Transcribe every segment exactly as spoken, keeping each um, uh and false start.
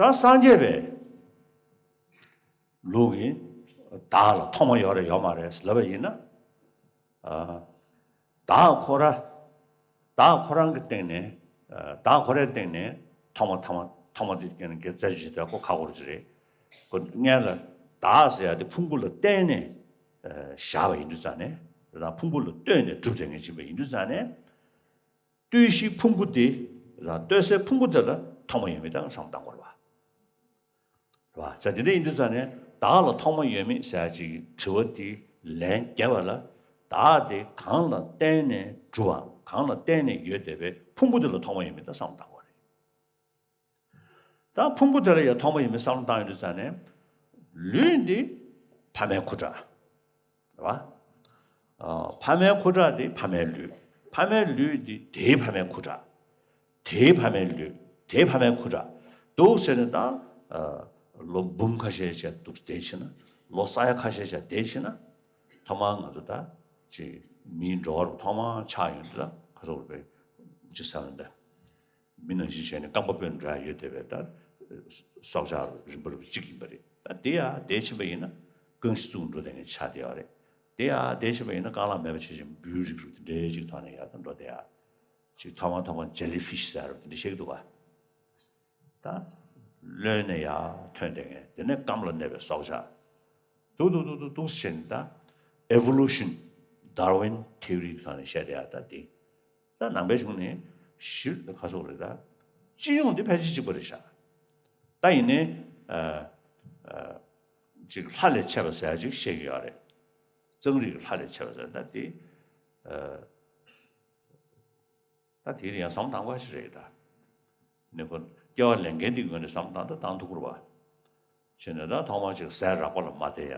ད་སངས་རྒྱས་པའི་ལུགས་ཀྱི་བདག་ལ་ཐོག་མ་ཡོད་རེད་ཡོད་མ་རེད་ལབ་པ་ཡིན་ན། ཨ། བདག་ཁོ་ར། བདག་ཁོ་རང་གི་སྟེང་ནས། ཨ། བདག་ཁོ་རའི་སྟེང་ནས་ཐོག་མ་ཐོག་མ་ཐོག་མ་དེ་ཀྱང་གི་རྩ་ཆུ་དེ་ཁོ་ཁ་སྐོར་ཅིག་རེད། ཁོ་སྔོན་ལ་བདག་ཟེར་ཡ་དེ་ཕུང་པོ་ལ་བརྟེན་ནས། ཨ། བཞག་པ་ཡིན་དུས་ཙང་ནས། རང་ཕུང་པོ་ལ་ལྟོས་ནས་གྲུབ་བསྡད་མཁན་ཅིག་ཡིན་པ་ཡིན་དུས་ཙང་ནས། ལྟོས་གཞིའི་ཕུང་པོ་དེ་ལ། ལྟོས་སའི་ཕུང་པོ་དེ་ལ་ཐོག་མ་ཡོད་མེད་དང་བསམ་བློ་གཏང་དགོས་རེད་བ། རེད་བ། ད་དེ་འདྲ་ཡིན་དུས་ཙང་ནས་བདག་ལ་ཐོག་མ་ཡོད་མེད་ཟེར་ཡ་ཅིག་དྲི་བ་དེ་ལན་བརྒྱབ་པ་ལ། བདག་དེ་གང་ལ་བརྟེན་ནས་གྲུབ་པའམ་གང་ལ་བརྟེན་ནས་ཡོད་བསྡད་པའི་ཕུང་པོ་དེ་ལ་ཐོག་མ་ཡོད་མེད་དང་བསམ་བློ་གཏང་དགོས་རེད། ད་ཕུང་པོ་དེ་ལ་ཡང་ཐོག་མ་ཡོད་མེད་བསམ་བློ་བཏང་ཡོང་དུས་ཙང་ནས། ལུས་འདི་ཕ་མའི་ཁུ་ཁྲག་རེད་བ། ཨ། ཕ་མའི་ཁུ་ཁྲག་འདི་ཕ་མའི་ལུས། ཕ་མའི་ལུས་འདི་དེའི་ཕ་མའི་ཁུ་ཁྲག་དེའི་ཕ་མའི་ལུས། དེའི་ཕ་མའི་ཁུ་ཁྲག་འདུག་ཟེར་ནས་ད། ཨ། ལོ་འབུམ་ཁ་ཤས་ཤིག་འདུག་བསྡད་ཕྱིན་ན། ལོ་ས་ཡ་ཁ་ཤས་ཤིག་བསྡད་ཕྱིན་ན། ཐོག་མར་ང་ཚོ་ད་ཅིག་མིའི་འགྲོ་བ་རུ་ཐོག་མར་ཆགས་ཡོང་དུས་ད་ཁ་སོག་རུ་བའི་ཅི་ཟེར་ན་ད། མི་ནང་བཞིན་བྱས་ནས་རྐང་པ་སྤོས་འགྲོ་ཡ་ཡོད་བསྡད་པའི་ད་སྲོག་ཆགས་རིམ་པ་རིམ་པ་གཅིག་ཡིན་པ་རེད། ད་དེ་ཡང་དེ་ཕྱིན་པ་ཡིན་ན་རྐང་བཞི་བཙུགས་འགྲོ་བསྡད་མཁན་ཆགས་བསྡད་ཡོད་རེད། དེ་ཡང་དེ་ཕྱིན་པ་ཡིན་ན་རྐང་ལག་མེད་པ་བྱས་ཤིང་འབུའི་རིགས་རུ་དེ་འདྲའི་ཅིག་ཐོག་ནས་ཡར་ད་འགྲོ་བསྡད་ཡ། ཅིག་ཐོག་མ་ཐོག་མ་ཇེ་ལི་ཕི་ཤི་ཟེར་རུ་དེ་འདྲ་བཤད་ཀྱི་འདུག་བ། ད་རློན་ནས་ཡར་ཐོན་བསྡད་མཁན། དེ་ནས་སྐམ་ལ་གནས་པའི་སྲོག་ཆགས། འདུག་འདུག་འདུག་འདུག་འདུག་ཟེར་ནས་ད་ཨེ་བོ་ལུ་ཤན། ཌར་ཝིན་ཐེའོ་རི་གི་ཐོག་ནས་བཤད་བསྡད་ཡ་ད་དེ། ད་ནང་པའི་གཞུང་ནས་གཞི་ཁ་སོག་རེད་ད། སྤྱི་ཡོངས་འདི་ཕལ་ཆེར་གཅིག་པ་རེད་ཤག་ད་ཡིན་ནའི། ཨ། ཨ། ཅིག་ལྷ་ལས་ཆད་པ་ཟེར་ཡ་ཅིག་བཤད་ཀྱི་ཡོད་རེད། གཙང་རིས་ཀྱི་ལྷ་ལས་ཆད་པ་ཟེར་ད་དེ། ཨ། ད་དེ་ཡང་བསམ་བློ་གཏང་དགོས་ཞིག་རེད་ད། ནི་ཁོ་སྐྱེ་བ་ལེན་མཁན་དེའི་ངོས་ནས་བསམ་བློ་བཏང་ད་བཏང་ཐུབ་ཀྱི་རེད་བ། བྱས་ནས་ད་ཐོག་མར་ཅིག་ཟས་རགས་པ་ལ་མ་བརྟེན་ཡ།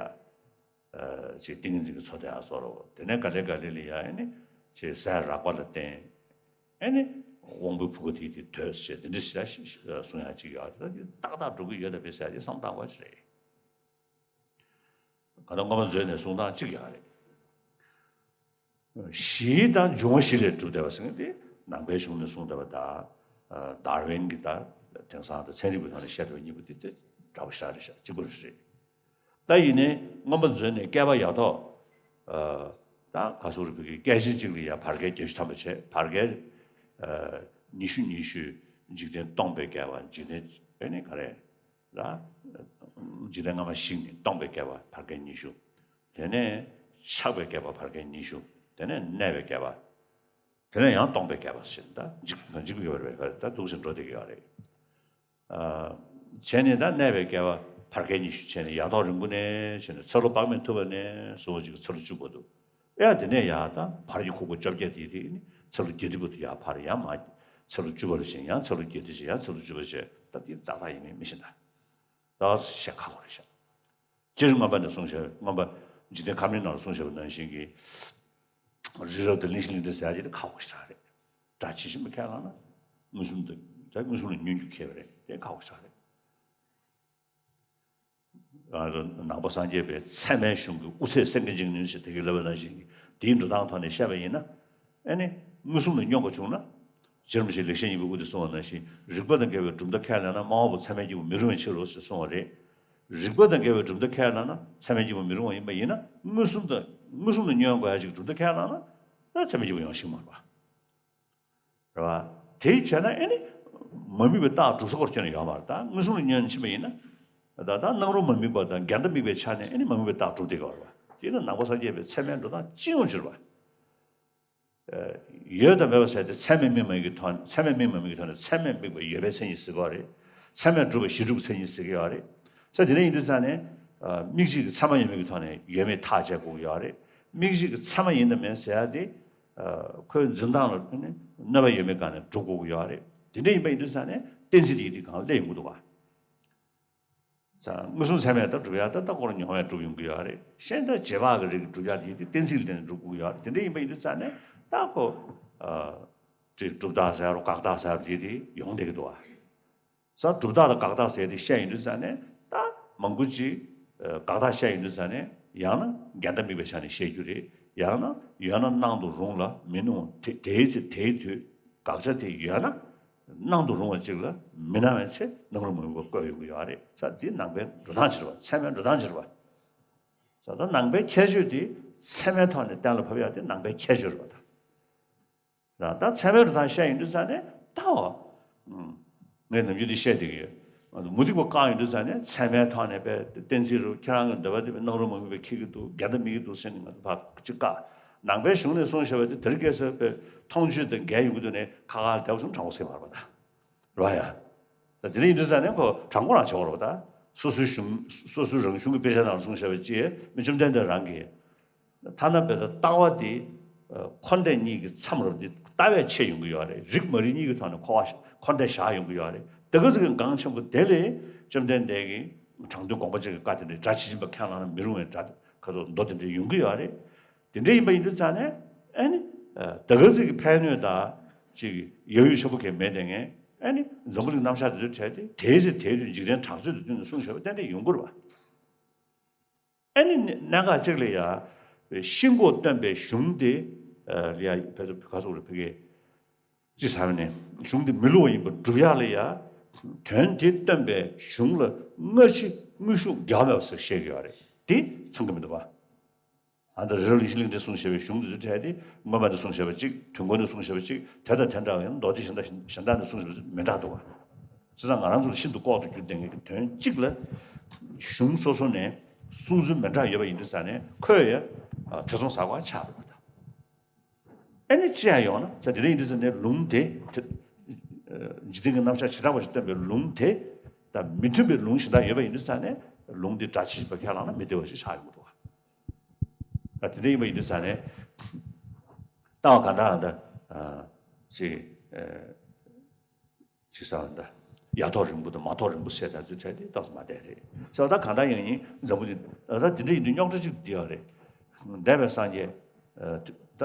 ཨ། ཅིག་ཏིང་ངེ་འཛིན་གྱི་མཚོ་དེ་ཡར་བཟོ་རོགས། དེ་ནས་ག་ལེ་ག་ལེ་ལ་ཡ་ཨེ་ནི་ཅིག་ཟས་རགས་པ་ལ་བརྟེན། ཨེ་ནི་དབང་པོའི་ཕུང་པོ་དེ་དེ་དོད་བྱས་དེ་འདྲ་ཞིག་གསུང་ཡ་ཅིག་ཡོད་རེད། ད་དེ་ཏག་ཏག་འགྲོ་གི་ཡོད་ད་པས་ཟེར་ཡ་དེ་བསམ་བློ་བཏང་དགོས་ཞིག་རེད། གང་ལྟར་སྔོན་མ་མཛོད་ནས་གསུང་སྟངས་གཅིག་ཡོད་རེད། གཞི་དང་འབྱུང་བ་བཞི་ལས་གྲུབ་བསྡད་པ་ཟེར་མཁན་དེ་ནང་པའི་གཞུང་ནས་གསུངས་བསྡད་པ་དང་། ཨ། ཌར་ཝིན་གྱི་ད་དེང་སང་ད་ཚན་རིག་པའི་ཐོག་ནས་བཤད་བསྡད་པ་གཉིས་པོ་དེ་དེ་འདྲ་བོ་ཞེ་དྲག་རེད་ཤག་གཅིག་པ་རེད། ད་ཡིན་ནའི་སྔོན་མ་མཛོད་ནས་བསྐལ་པ་ཡ་ཐོག་ཨ། ད་ག་སོག་རིག་པའི་སྐད་ཆ་གཅིག་ལ་ཡ་བར་བསྐལ་བརྒྱད་ཅུ་ཐམ་པ་བྱས། བར་བསྐལ། ཨ། ཉི་ཤུ་ཉི་ཤུ། འཇིག་རྟེན་སྟོང་པའི་བསྐལ་པ། འཇིག་རྟེན་ཨེ་ནི་ག་རེ། ལ། འཇིག་རྟེན་སྔ་མ་ཞིག་ནས་སྟོང་པའི་བསྐལ་པ་བར་བསྐལ་ཉི་ཤུ། དེ་ནས་ཆགས་པའི་བསྐལ་པ་བར་བསྐལ་ཉི་ཤུ། དེ་ནས་གནས་པའི་བསྐལ་པ། དེ་ནས་ཡང་སྟོང་པའི་བསྐལ་པ་ཟེར་ད་འཇིག་འཇིག་པའི་བར་བསྐལ་པ་ད་འདུག་སེ་འགྲོ་བསྡད་ཀྱི་ཡོད་རེད། ཨ། བྱས་ནས་ད་གནས་པའི་བསྐལ་པ་བར་བསྐལ་ཉི་ཤུ་བྱས་ནས་ཡ་ཐོག་རིང་པོ་ནས་བྱས་ནས་ཚ་ལུ་དཔག་མེད་ཐུབ་པ་ནས་བཟུང་བ་ཅིག་ཚ་ལུ་བཅུ་བར་དུ། ཨེ་ཡ་དེ་ནས་ཡ་ད་བར་གྱི་ཁུག་པ་བཅོ་བརྒྱད་དེ་དེ་ནི་ཚ་ལུ་བརྒྱད་ཁྲི་བར་དུ་ཡ་ཕར་ཡ་མར། ཚ་ལུ་བཅུ་བར་ཕྱིན། ཡང་ཚ་ལུ་བརྒྱད་ཁྲི་ཕྱིན། ཡང་ཚ་ལུ་བཅུ་བར་ཕྱིན། ད་དེ་ཏག་ཏག་ཡིན་མིན་མི་ཤེས་ད། ད་བཤད་ཁག་པོ་རེད་ཤག་སྤྱིར་སྔོན་པ་ནས་གསུངས་བཞག་སྔོན་པ་འཇིག་རྟེན་ཁམས་རིམ་ནང་ལ་གསུངས་བཞག་པ་ནང་བཞིན་གྱི། རི་རབ་དང་གླིང་བཞི་གླིང་ཕྲན་ཟེར་ཡ་དེ་ཁག་པོ་ཞེ་དྲག་རེད། སྒྲ་ཇི་བཞིན་པ་ཁས་བླངས་ན། མངོན་སུམ་དུ་ད་མངོན་སུམ་ལ་བསྙོན་རྒྱུ་ཁེལ་བ་རེད། དེ་ཁག་པོ་ཞེ་དྲག་རེད། ང་ཚོ་ནང་པ་སངས་རྒྱས་པའི་ཚད་མའི་གཞུང་གི་དབུ་ཚད་སེང་གེ་འཇིགས་ནུས་ཞེས་དེ་གི་ལབ་པ་ནང་བཞིན་གྱི་དེའི་འགྲོ་སྟངས་ཐོག་ནས་བཤད་པ་ཡིན་ན། ཨེ་ནི་མངོན་སུམ་ལ་བསྙོན་པ་བྱུང་ན། རྗེ་རིན་པོ་ཆེས་ལེགས་བཤད་སྙིང་པོའི་དབུ་དེ་གསུངས་པ་ནང་བཞིན། རིགས་པ་དང་འགལ་བའི་གྲུབ་མཐའ་ཁས་ལེན་ན་སྨྲ་བ་པོ་ཚད་མས་བསྐྱེད་པ་མི་རུང་བའི་ཕྱིར་རོ་ཞེས་གསུངས་པ་རེད། རིགས་པ་དང་འགལ་བའི་གྲུབ་མཐའ་ཁས་ལེན་ན་ཚད་མས་བསྐྱེད་པ་མི་རུང་བ་ཡིན་པ་ཡིན་ན། མངོན་སུམ་དང་མངོན་སུམ་ལ་བསྙོན་དགོས་ཡ་ཅིག་གྲུབ་མཐའ་ཁས་བླངས་ན། ད་ཚད་མས་བསྐྱེད་པ་ཡོང་ཤེས་མ་རེད་པ། རེད་པ། དེ་བྱས་ན་ཨེ་ནི་མ་དམིགས་པའི་རྟགས་གྲུབ་ས་སྐོར་ཁྱོན་ནས་ཡོད་མ་རེད། ད་མངོན་སུམ་ལ་བསྙོན་ཕྱིན་པ་ཡིན་ན། ད་ད་སྣང་རུང་མ་དམིགས་པ་དང་འགལ་ཟླ་དམིགས་པའི་ཆ་ནས་ཨེ་ནི་མ་དམིགས་པའི་རྟགས་གྲུབ་བསྡད་ཀྱི་ཡོད་རེད་པ། དེས་ན་ནང་པ་སངས་རྒྱས་པའི་ཚད་མའི་འགྲོ་སྟངས་སྤྱི་ཡོངས་གཅིག་རེད་པ། ཡོད་དང་མེད་པ་ཟེར་ཏེ་ཚད་མས་དམིགས་མ་དམིགས་ཀྱི་ཐོག་ནས། ཚད་མས་དམིགས་མ་དམིགས་ཀྱི་ཐོག་ནས་ཚད་མས་དམིགས་པ་ཡོད་པའི་མཚན་ཉིད་ཟེར་གྱི་ཡོད་རེད། ཚད་མས་གྲུབ་པ་གཞི་གྲུབ་མཚན་ཉིད་ཟེར་གྱི་ཡོད་རེད། ས་དེ་འདྲ་ཡིན་དུས་ཙང་ནས། ཨ། མིག་གཅིག་གིས་ཚད་མ་ཡོད་མེད་ཀྱི་ཐོག་ནས་ཡོད་མེད་ཐག་བཅད་དགོས་ཀྱི་ཡོད་རེད། མིག་གཅིག་གིས་ཚད་མ་ཡིན་དང་མིན་ཟེར་ཡ་དེ། ཨ། ཁོའི་འཛིན་སྟངས་ལ་ནི་གནོད་པ་ཡོད་མེད་སྒང་ནས་སྒྲུབ་དགོས་ཀྱི་ཡོད་རེད། དེ་འདྲ་ཡིན་པ་ཡིན་དུས་ཙང་ནས་གཏན་ཚིགས་དེ་ཡི་དེ་གང་ལ་ཡོང་གི་འདུག་ག། ཙང་མངོན་སུམ་ཚད་མས་ད་སྒྲུབ་ཡ་ད་ད་ཁོ་རང་ཉོན་མོངས་པས་སྒྲུབ་ཡོང་གི་ཡོད་རེད། གཞན་ད་རྗེས་དཔག་གི་རིགས་སྒྲུབ་ཡ་དེ་ཡི་དེ་གཏན་ཚིགས་ལ་བརྟེན་ནས་སྒྲུབ་དགོས་ཀྱི་ཡོད་རེད། དེ་འདྲ་ཡིན་པ་ཡིན་དུས་ཙང་ནས་ད་ཁོ། ཨ། ཅིག་སྒྲུབ་རྟགས་ཟེར་རོ་དགག་རྟགས་ཟེར་རོ་དེ་དེ་ཡོང་བསྡད་ཀྱི་འདུག་ག། ས་སྒྲུབ་རྟགས་དང་དགག་རྟགས་ཟེར་དེ་བཤད་ཡོང་དུས་ཙང་ནས་ད་མང་པོ་ཅིག་ཨ། དགག་རྟགས་བཤད་ཡོང་དུས་ཙང་ནས་ཡང་ན་འགལ་ཟླ་དམིགས་པའི་ཆ་ནས་བཤད་རྒྱུ་རེད། ཡང་ན་ཡོད་ན་སྣང་དུ་རུང་ལ་མིན་ནོ། དེ་དེའི་ཚེ་དེའི་དུས་དགག་བྱ་དེ་ཡོད་ན། ཨ། སྣང་དུ་རུང་བ་ཅིག་ལ་མི་སྣང་བའི་ཚེ་སྣང་རུང་མ་ཡིན་པ་བཀོད་ཡོང་གི་ཡོད་རེད། ས་འདི་ནང་པའི་འགྲོ་སྟངས་ཅིག་རེད་བ། ཚད་མའི་འགྲོ་སྟངས་ཅིག་རེད་བ། ས་ད་ནང་པའི་ཁྱད་ཆོས་དེ་ཚད་མའི་ཐོག་ནས་གཏན་ལ་ཕབ་ཡག་དེ་ནང་པའི་ཁྱད་ཆོས་རེད་བ། ད་ད་ཚད་མའི་འགྲོ་སྟངས་བཤད་ཡོང་དུས་ཙང་ནས་ད་བ། ངས་ནམ་རྒྱུན་འདི་བཤད་བསྡད་ཀྱི་ཡོད། མུ་སྟེགས་པ་བཀག་ཡོང་དུས་ཙང་ནས་ཚད་མའི་ཐོག་ནས་པའི་གཏན་ཚིགས་རུ་ཁྱེད་རང་གི་འདོད་པ་དེ་པའི་སྣང་རུང་མ་ཡིན་པའི་ཁྱེད་ཀྱི་འདུག་རྒྱ་འདི་མི་གི་འདུག་ཟེར་ནས་ང་ཚོ་ཕར་ཅིག་བཀག་ནང་པའི་གཞུང་ནས་གསུངས་བཞག་པ་དེ་དེར་སྐྱེས་ས་པའི་མཐོང་ཆོས་དང་འགལ་ཡོང་གི་འདུག་ནས་ཁ་ཁ་ལ་བསྡད་པ་སོང་དྲང་པོ་ཟེར་བ་རེད་པ་ད། རེད་པ་ཡ། ད་དེ་འདྲ་ཡིན་དུས་ཙང་ནས་ཁོ་དྲང་པོ་རང་བྱེད་དགོས་རེད་པ་ད། སོ་སོའི་གཞུང་སོ་སོའི་རང་གཞུང་གི་དཔེ་ཆ་ནང་གསུངས་བཞག་པ་ཅི་མི་བཅོམ་ལྡན་འདས་རང་གིས། ཐ་ན་དཔེ་ད་ལྟ་བ་འདི་འཁོར་འདས་གཉིས་ཀྱི་མཚམས་རེད་པ་འདི་ལྟ་བས་ཕྱེ་ཡོང་གི་ཡོད་རེད། རིག་མ་རིག་གཉིས་ཀྱི་ཐོག་ནས་འཁོར་བ་འཁོར་འདས་བཞག་ཡོང་གི་ཡོད་རེད། དེ་ག་ཟིག་གི་འགངས་ཆེན་པོ་དེ་ལས་བཅོམ་ལྡན་འདས་ཀྱིས་དྲང་དོན་དགོངས་པ་ཅན་གྱི་བཀའ་དེ་འདྲའི་སྒྲ་ཇི་བཞིན་པ་ཁས་བླངས་ན་མི་རུང་བའི་སྒྲ་ཁ་ཚོ་མདོ་དེ་འདྲ་ཡོང་གི་ཡོད་རེད། དེ་འདྲ་ཡིན་པ་ཡིན་དུས་ཙང་ནས་ཨ་ནི་དེ་ག་ཟིག་གི་ཕན་གནོད་དང་ཅིག་ཡ་ཡུལ་ཆེན་པོ་གས་མེད་དེ་ངས་ཨ་ནི་འཛམ་བུ་གླིང་རྣམ་གཞག་དེ་ཚོའི་གྲས་དེ་དེའི་ཚེ་དེའི་དུས་འཇིག་རྟེན་གྲགས་ཚོད་དུ་བསྟུན་ནས་གསུངས་བཞག་པ་ཏན་ཏན་ཡོང་གི་རེད་པ། ཨ་ནི་གནད་འགག་གཅིག་ལ་ཡ། ཤིན་ལྐོག་སྟོན་པའི་གཞུང་དེ་ལ་ཡ་ཕལ་ཆེར་ག་ཚོད་རེད་ཕ་གི་ཅི་ཟེར་ནས་གཞུང་དེ་མི་བསླུ་བ་ཡིན་པ་སྒྲུབ་ཡག་ལ་ཡ། དོན་དེ་སྟོན་པའི་གཞུང་ལ་སྔ་ཕྱི་དངོས་ཤུགས་འགལ་མེད་པ་ཟེར་བཤད་ཀྱི་ཡོད་རེད། དེ་ཚང་གི་མི་འདུག་པ། ཨ་ད་རི་རབ་ཀླུ་ཆུ་གླིང་ཕྲན་གསུངས་བཞག་པའི་གཞུང་དེ་ཚོའི་གྲས་དེ་སྔོན་མ་ནས་གསུངས་བཞག་པ་གཅིག་དུས་འཁོར་ནས་གསུངས་བཞག་པ་གཅིག་དེ་དང་དེ་འདྲ་བའི་མདོ་སྡེ་གཞན་དག་གཞན་དག་ནས་གསུངས་བཞག་པ་མི་འདྲ་འདུག་པ། བྱས་ཙང་ང་རང་ཚོ་ལ་ཤིན་ཏུ་ལྐོག་ཏུ་གྱུར་བསྡད་མཁན་གྱི་དོན་གཅིག་ལ་གཞུང་སོ་སོ་ནས་གསུང་ཚུལ་མི་འདྲ་ཡོད་པ་ཡིན་དུས་ཙང་ནས་ཁོས་ཡ་ཐེ་ཚོམ་ཟ་དགོས་ཆགས་འདུག་པ་ད། ཨ་ནི་ཅི་ཡང་ཡོང་ན་ཙང་དེ་འདྲ་ཡིན་དུས་ཙང་ནས་ལུང་དེ་འཇིག་རྟེན་གྱི་རྣམ་གཞག་བྱེ་བྲག་པ་ཞིག་སྟོན་པའི་ལུང་དེ་དང་མི་མཐུན་པའི་ལུང་གཞན་དག་ཡོད་པ་ཡིན་དུས་ཙང་ནས་ལུང་དེ་སྒྲ་ཇི་བཞིན་པ་ཁས་བླངས་ན་མི་བདེ་བ་ཞིག་ཆགས་ཡོང་གི་འདུག་པ། ད་དེ་འདྲ་ཡིན་པ་ཡིན་དུས་ཙང་ནས་ལྟ་བ་གང་དག་ད་ཅིག་ཅི་ཟེར་བ་འདྲ། ཡ་ཐོག་རིང་པོ་དང་མ་ཐོག་རིང་པོ་ཟེར་ད་ཚོའི་གྲས་དེ་ཏོག་ཙམ་མ་བདེ་རེད་ཟེར་བ། ད་གང་ལྟར་ཡང་ཡིན་འཛམ་བུ་གླིང་ད་དེ་འདྲ་ཡིན་དུས་རྙོག་དྲ་གཅིག་འདི་ཡོད་རེད། འདས་པའི་སངས་རྒྱས་ད་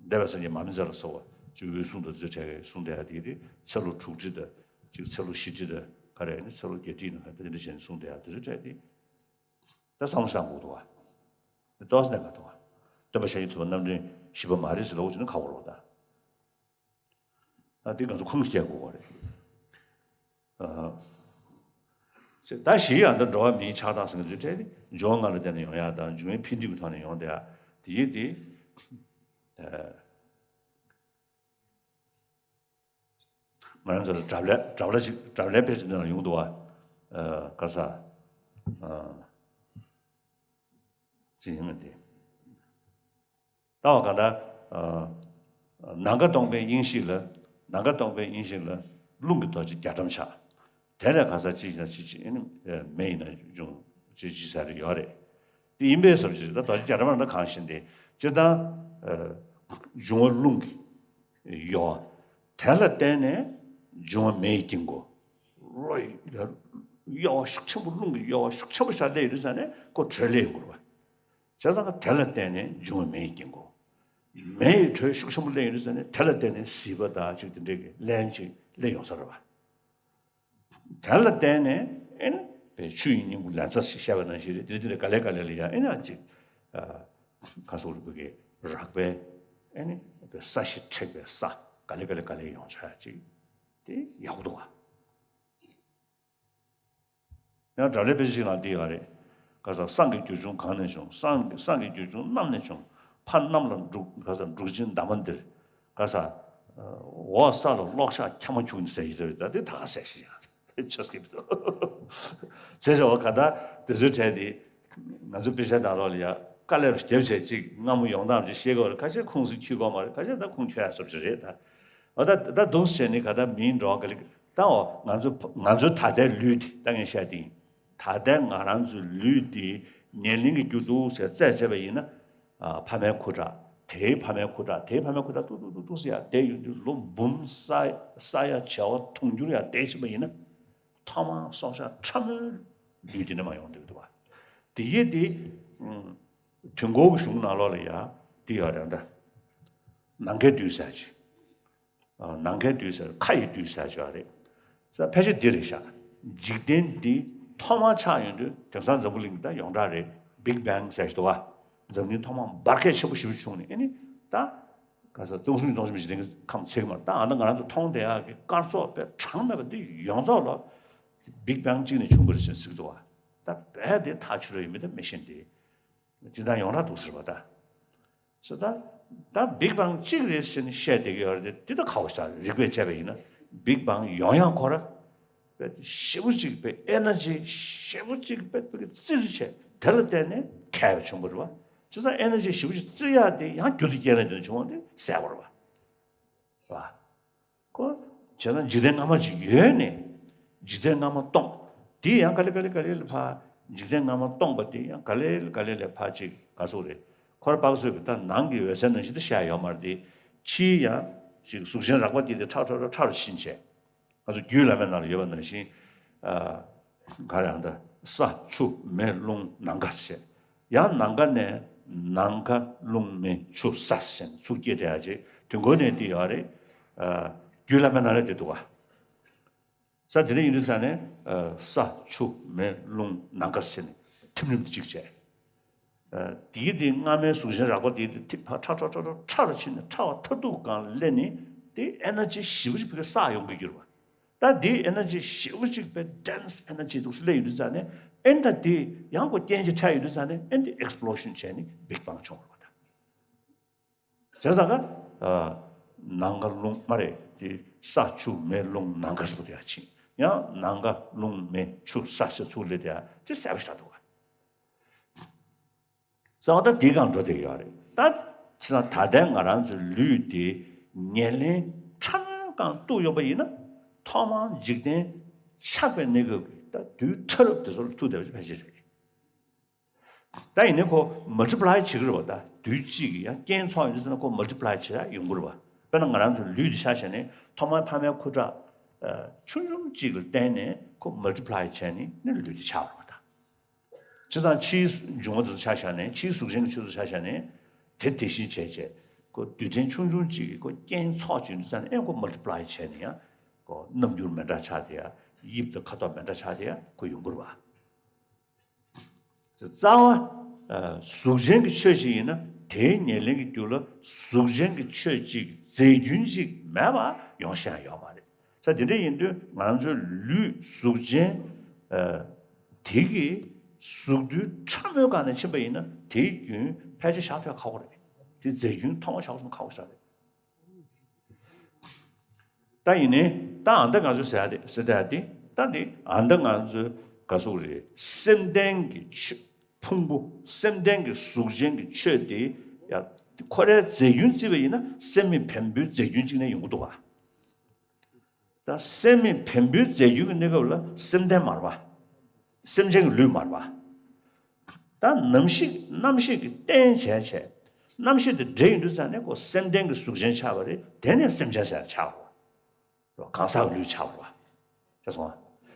འདས་པའི་སངས་རྒྱས་མ་མི་ཚེ་ལ་སོགས་པ་ཅིག་འོད་སྲུང་དང་ཚོའི་གྲས་ཀྱི་གསུང་དེ་ཡ་དེ་རེད། ཚེ་ལོ་དྲུག་ཁྲི་དང་ཅིག་ཚེ་ལོ་བཞི་ཁྲི་དང་ག་རེ་ནི་ཚེ་ལོ་བརྒྱད་ཁྲི་ནང་ད་དེ་འདྲ་བྱས་ནས་གསུང་དེ་ཡ་དེ་ཚོའི་གྲས་དེ་ད་བསམ་བློ་བཏང་དགོས་འདུག་བ། དེ་ཏོག་ཙམ་གནད་འགག་འདུག་བ། སྟོན་པ་ཤཱཀྱ་ཐུབ་པ་རྣམ་འདྲེན་བཞི་པ་མ་རེད་ཟེར་ལབ་བྱས་ན་ཁག་པོ་རེད་བ་ད། ད་འདི་ང་ཚོ་ཁུངས་སྐྱེལ་དགོས་པ་རེད། ཨ། ད་གཞི་ཡང་འདི་འགྲོ་བ་མིའི་ཆགས་སྡང་ཟེར་མཁན་ཚོའི་གྲས་ནི་འབྱུང་བ་ལྔ་ལ་བརྟེན་ནས་ཡོང་ཡ་དང་འབྱུང་བའི་འཕེལ་འགྲིབ་ཀྱི་ཐོག་ནས་ཡོང་བསྡད་ཡ་དེ་ཡིན་ཏེ། ཨ། ང་རང་ཚོ་ལ་སྒྲ་བླའི་སྒྲ་བླ་ཅིག་སྒྲ་བླའི་དཔེ་ཅིག་འདི་ན་ཡོང་འདུག་བ། ཨ། ག་ས། ཨ། ཅི་ཡིན་ན་དེ། ལྟ་བ་གང་ལྟར། ཨ། ནམ་མཁའ་སྟོང་པའི་དབྱིངས་ཤིག་ལ། ནམ་མཁའ་སྟོང་པའི་དབྱིངས་ཤིག་ལ་རླུང་གི་རྡོ་རྗེ་རྒྱ་གྲམ་ཆགས། དེ་ལས་གང་ཟག་གཅིག་ཡིན་ན་གཅིག་གཅིག་ཨེ་ནི་མེ་ཡིན་ན་འབྱུང་གཅིག་གཅིག་ཟེར་ཡོད་རེད། དེ་ཡིན་པའི་བཟོ་འདྲ་ཅིག་ད་རྡོ་རྗེ་རྒྱ་གྲམ་ལ་གང་བཞིན་ཏེ་སྤྱིར་བཏང་། ཨ། འབྱུང་བ་རླུང་གི་གཡོ་བ། དེ་ལ་བརྟེན་ནས་འབྱུང་བ་མེ་ཡི་དཀྱིལ་འཁོར། རོ་ཡི་གཡོ་བ་ཤུགས་ཆེན་པོ་རླུང་གི་གཡོ་བ་ཤུགས་ཆེན་པོ་ཞིག་སླེབས་ཡོད་དུས་ཙང་ནས་ཁོ་དྲོད་སླེབས་ཡོང་གི་རེད་བ། བྱས་ཙང་ཁོ་དེ་ལ་བརྟེན་ནས་འབྱུང་བ་མེ་ཡི་དཀྱིལ་འཁོར། མེ་ཡི་དྲོད་ཤུགས་ཆེན་པོ་སླེབས་ཡོད་དུས་ཙང་ནས་དེ་ལ་བརྟེན་ནས་ཟིལ་པ་དང་ཅིག་དེ་འདྲའི་གི་རླན་ཅིག་སླེབས་ཡོང་ས་རེད་བ། དེ་ལ་བརྟེན་ནས་ཨེ་ནི་པའི་ཆུ་ཡི་སྙིང་པོ་ལན་ཚྭ་ཞེས་བཤད་པ་ནང་བཞིན་རེད། དེ་དེ་འདྲ་ག་ལེ་ག་ལེ་ལ་ཡ་ཨེ་ནི་ཅིག་ཨ། ཁ་སོགས་རིག་པའི་གི་རགས་པའི་ཨེ་ནི་པའི་ས་གཞི་མཁྲེགས་པའི་ས་ག་ལེ་ག་ལེ་ག་ལེ་ཡོང་ཆ་ཡ་ཅིག་དེ་ཡག་པོ་འདུག་བ། ཡང་སྒྲ་བླའི་དཔེ་ཆ་ཞིག་ལ་འདི་ཡོད་རེད། ག་ས་སྲང་གི་རྒྱུ་ཆུང་གང་ནས་བྱུང་། སྲང་སྲང་གི་རྒྱུ་ཆུང་གནམ་ནས་བྱུང་། ཕ་གནམ་ལ་འབྲུག་ག་ས་འབྲུག་ཆེན་འདབ་མ་འདིར། ག་ས་འོག་ས་ལ་གློག་ཞགས་འཁྱག་མ་འཁྱུག་ནས་ཟེར་གྱི་རེད། ད་འདི་ད་ག་ཟེར་ཞིག་ཡང་ཆོས་སྐད་མི་འདུག་བྱས་ཙང་ག་ད་དེ་ཚོའི་གྲས་དེ་ང་ཚོ་དཔེ་ཆ་ནང་ལོགས་ལ་ཡ་དཀའ་ལས་རྒྱབ་བྱས་ཅིག་སྔ་མོ་ཡོང་སྟངས་ཅིག་ཤེས་དགོས་རེད། ཁ་ཤས་ཁུངས་སུ་འཁྱོལ་གི་མ་རེད། ཁ་ཤས་ད་ཁུངས་འཁྱོལ་ཡ་བཟོ་ཅིག་རེད་ད། འོ་ད་ད་འདུག་ཟེར་ནས་ག་ད་མིའི་འགྲོ་ག་ལེ་ད་འོ་ང་ཚོ་ང་ཚོའི་ད་ལྟའི་ལུས་དེ་ད་ངས་བཤད་དེ་ཡིན། ད་ལྟའི་ང་རང་ཚོའི་ལུས་དེ་ཉེར་ལེན་གྱི་རྒྱུ་འདུག་ཟེར་རྩད་བཅད་པ་ཡིན་ན། ཨ། ཕ་མའི་ཁུ་ཁྲག་དེའི་ཕ་མའི་ཁུ་ཁྲག་དེའི་ཕ་མའི་ཁུ་ཁྲག་ཏུ་ཏུ་ཏུ་ཏུ་ཟེར་ཡ་བསྡད་ཡོང་དུས་ལོ་འབུམ་ས་ས་ཡ་བྱེ་བ་དུང་ཕྱུར་ཡ་བསྡད་ཕྱིན་པ་ཡིན་ན། ཐོག་མར་སྲོག་ཆགས་ཕྲ་མོའི་ལུས་དེ་ནས་མར་ཡོང་བསྡད་ཀྱི་འདུག་བ། དེ་ཡིན་དེ། ཨུམ། དུས་འཁོར་གྱི་གཞུང་ནང་ལོགས་ལ་ཡ་དེ་ཡོད་རེད་ད། ནམ་མཁའི་རྡུལ་ཟེར་ཅིག་ཨ། ནམ་མཁའི་རྡུལ་ཟེར་ཁ་ཡི་རྡུལ་ཟེར་ཅིག་ཡོད་རེད། ས་ཕལ་ཆེར་འདི་རེད་ཤག་འཇིག་རྟེན་འདི་ཐོག་མར་ཆགས་ཡོང་དུས་དེང་སང་འཛམ་བུ་གླིང་གི་ད་ཡོངས་གྲགས་རེད། Big Bang ཟེར་ཅིག་འདུག་བ། འཛམ་གླིང་ཐོག་མར་འབར་གས་ཆེན་པོ་ཞེ་པོ་བྱུང་ནས་ཨ་ནི་ད། ད་ས་སྟོང་གསུམ་སྟོང་གསུམ་འཇིག་རྟེན་གྱི་ཁམས་ཚད་ཀྱི་མ་རེད། ད་ཨ་ནི་ང་རང་ཚོ་མཐོང་བསྡད་ཡག་གི་སྐར་ཚོགས་དཔེ་གྲངས་མེད་པ་འདི་ཡོངས་རྫོགས་ལ་བིག་བེང་གཅིག་ནས་བྱུང་བ་རེད་ཟེར་ཟེར་གི་འདུག་བ། ད་རྦད་དེ་ཐག་ཆོད་རོགས་ཡིན་མིན་ད་མི་ཤེས་ཏེ། སྤྱིར་བཏང་ཡོངས་གྲགས་འདུག་ཟེར་བ་ད། ཟེར་ད། ད་བིག་བེང་གཅིག་རེད་ཟེར་ནས་བཤད་བསྡད་ཀྱི་ཡོད་རེད་དེ། འདི་ད་ཁ་བོ་ཤ་རིག་པས་དཔྱད་པ་ཡིན་ན་བིག་བེང་ཡོང་ཡག་ཁོ་ར། དཔེ་ཞེ་པོ་ཅིག་དཔེ་ཨེ་ནར་ཇི་ཞེ་པོ་ཅིག་དཔེ་དཔེ་བཙིར་བྱས་དེ་ལ་བརྟེན་ནས་ཁ་བ་བྱུང་བ་རེད་བ། བྱས་ཙང་ཨེ་ནར་ཇི་ཞེ་པོ་ཅིག་བཙིར་ཡག་དེ་ཡང་རྒྱུ་དེ་རྐྱེན་ལ་བརྟེན་ནས་བྱུང་བ་དེ་གསལ་པོ་རེད་བ། རེད་བ། ཁོ། བྱས་ན་འཇིག་རྟེན་སྔ་མ་ཅིག་ཡོད་ནས། འཇིག་རྟེན་སྔ་མ་སྟོང་། དེ་ཡང་ག་ལེ་ག་ལེ་ག་ལེ་ལ་ཕར། འཇིག་རྟེན་སྔ་མ་སྟོང་པ་དེ་ཡང་ག་ལེ་ག་ལེ་ལ་ཕར་ཅིག་ག་ཟེར་རེད། ཁོ་ར་དཔག་བཟོས་ཀྱི་ད་ནང་གི་འོད་གསལ་ནང་བཞིན་དུ་ཤར་ཡོད་མ་རེད་དེ། ཕྱིའི་ཡང་། ཅིག་གཟུགས་ཅན་རགས་པ་དེ་དེ་ཁྲ་ཁྲ་ཁྲ་ཁྲ་རུ་ཕྱིན་བྱས། ང་ཚོ་རྒྱུད་བླ་མའི་ནང་ལ་ཡོད་པ་ནང་བཞིན། ཨ། ག་རེ་ཡང་ད། ས་ཆུ་མེ་རླུང་ནམ་མཁའ་ཟེར། ཡང་ནམ་མཁའ་ནས་ནམ་མཁའ་རླུང་མེ་ཆུ་ས་ཟེར་ནས་ཚུར་སྐྱེས་བསྡད་ཡག་ཅིག་དུས་འཁོར་ནས་དེ་ཡོད་རེད། ཨ། རྒྱུད་བླ་མའི་ནང་ལ་དེ་འདུག་བ། ས་དེ་འདྲ་ཡིན་དུས་ཙང་ནས། ཨ། ས་ཆུ་མེ་རླུང་ནམ་མཁའ་ཟེར་ནས་ཐིམ་རིམ་དུ་གཅིག་བྱས། ཨ། དེའི་དེ་སྔ་མའི་གཟུགས་ཅན་རགས་པ་དེའི་དེ་ཐིག་ཕར་ཁྲ་ཁྲ་ཁྲ་ཁྲ་ཁྲ་རུ་ཕྱིན་ནས་ཕྲ་བ་མཐར་ཐུག་སྒང་སླེབས་ནས་དེ་ཨེ་ནར་ཇི་ཞེ་པོ་ཅིག་ཕ་གིར་བསགས་ཡོང་གི་གྱུར་བ། ད་དེའི་ཨེ་ནར་ཇི་ཞེ་པོ་ཅིག་དཔེ་ཌེན་སི་ཨེ་ནར་ཇི་འདུག་སེ་སླེབས་ཡོང་དུས་ཙང་ནས་ཨེ་ནི་ད་དེ་ཡང་ཁོ་རྐྱེན་གྱིས་འཕྲད་ཡོང་དུས་ཙང་ནས་ཨེ་ནི་དེ་ཨེག་སི་པི་ལོ་ཤན་བྱས་ནས་བིག་བེང་བྱུང་བ་རེད་བ་ད། བྱས་ཙང་ཀ། ཨ། ནམ་མཁའ་རླུང་མ་རེད་དེ། ས་ཆུ་མེ་རླུང་ནམ་མཁའ་ཟེར་བ་དེ་ཡང་ཕྱིན། ཡང་ནམ་མཁའ་རླུང་མེ་ཆུ་ས་ཟེར་ཚུར་སླེབས་དེ་ཡང་དེ་གསལ་པོ་ཞིག་ཆགས་འདུག་བ། གསལ་བ་ད་དེའི་སྒང་འགྲོ་བསྡད་ཡོད་རེད་ད། བྱས་ཙང་ད་ལྟའི་ང་རང་ཚོའི་ལུས་དེ་ཉེར་ལེན་ཕྲ་མོའི་སྒང་གཏུགས་ཡོང་པ་ཡིན་ན། ཐོག་མར་འཇིག་རྟེན་ཆགས་པའི་གནས་སྐབས་ཀྱི་ད་དུས་ཕྲ་རབ་དེ་ཚོ་ལ་ཐུག་བསྡད་པ་ཕལ་ཆེར་རེད། ད་ཡིན་ནའི་ཁོ་མལ་ཊི་པ་ལའི་བྱེད་ཀྱི་རེད་བ། ད་དུས་གཅིག་གི་ཡང་རྐྱེན་ཚོགས་ཡོད་དུས་ཙང་ན་ཁོ་མལ་ཊི་པ་ལའི་བྱེད་ཡག་ཡོང་གི་རེད་བ། དཔེར་ན་ང་རང་ཚོའི་ལུས་འདི་ཆ་བཞག་ནས་ཐོག་མར་ཕ་མའི་ཁུ་ཁྲག་ཨ། ཆུང་ཆུང་གཅིག་ལ་བརྟེན་ནས་ཁོ་མལ་ཊི་པ་ལའི་བྱས་ནས་ནི་ལུས་འདི་ཆགས་པ་རེད་བ་ད། བྱས་ཙང་ཕྱིའི་འབྱུང་བ་དེ་ཚོ་ཆ་བཞག་ནས། ཕྱིའི་གཟུགས་ཅན་གྱི་ཆོས་ཚོ་ཆ་བཞག་ནས། དེ་དེ་བཞིན་བྱས་བྱས། ཁོ་རྡུལ་ཕྲན་ཆུང་ཆུང་གཅིག་གིས་ཁོ་རྐྱེན་ཚོགས་བྱེད་དུས་ཙང་ནས་ཨེ་ཁོ་མལ་ཊི་པ་ལའི་བྱས་ནས་ཡང་། ཁོ་རྣམ་འགྱུར་མི་འདྲ་ཆགས་དེ་ཡང་། དབྱིབས་དང་ཁ་དོག་མི་འདྲ་ཆགས་དེ་ཡང་ཁོ་ཡོང་གི་རེད་བ། རྩ་བ། ཨ། གཟུགས་ཅན་གྱི་ཆོས་ཤིག་ཡིན་ན་དེའི་ཉེར་ལེན་གྱི་རྒྱུ་ལ་གཟུགས་ཅན་གྱི་ཆོས་གཅིག་རྫས་རྒྱུན་གཅིག་མེད་པ་ཡོང་ཤེས་ཡོད་མ་རེད། ས་དེ་འདྲ་ཡིན་དུས་ང་ཚོའི་ལུས་གཟུགས་ཅན། ཨ། དེ་གི་གཟུགས་རྡུལ་ཕྲ་མོའི་སྒང་ནས་ཕྱིན་པ་ཡིན་ན་དེའི་རྒྱུན་ཕལ་ཆེར་བཞག་ཐུབ་ཁག་པོ་རེད། དེ་རྫས་རྒྱུན་ཐོག་མ་བཞག་སོང་ཁག་པོ་ཞིག་རེད། ད་ཡིན་ནའི་ད་ཨ་ད་ང་ཚོས་ཟེར་ཡ་དེ་ཟེར་ཡ་དེ་ད་འདི་ཨ་ད་ང་ཚོའི་ག་ཟེར་རེད། སེམས་ལྡན་གྱི་ཆོས་ཕུང་པོ། སེམས་ལྡན་གྱི་གཟུགས་ཅན་གྱི་ཆོས་དེ་ཡ་ཁོ་རའི་རྫས་རྒྱུན་བརྩིས་པ་ཡིན་ན་སེམས་མེད་བེམ་པོའི་རྫས་རྒྱུན་གཅིག་ནས་ཡོང་གི་འདུག་ག། ད་སེམས་མེད་བེམ་པོའི་རྫས་རྒྱུན་གྱི་གནས་སྐབས་ལ་སེམས་ལྡན་མ་རེད་པ། སེམས་ཅན་གྱི་ལུས་མ་རེད་པ། ད་རྣམ་ཤེས་རྣམ་ཤེས་ཀྱིས་རྟེན་བྱས་བྱས། རྣམ་ཤེས་དེ་འདྲེས་ཡོང་དུས་ཙང་ནས་ཁོ་སེམས་ལྡན་གྱི་གཟུགས་ཅན་ཆགས་པ་རེད། དེ་ནས་སེམས་ཅན་ཟེར་ཆགས་པ་རེད། གང་ཟག་གི་ལུས་ཆགས་པ་རེད། ཤེས་སོང་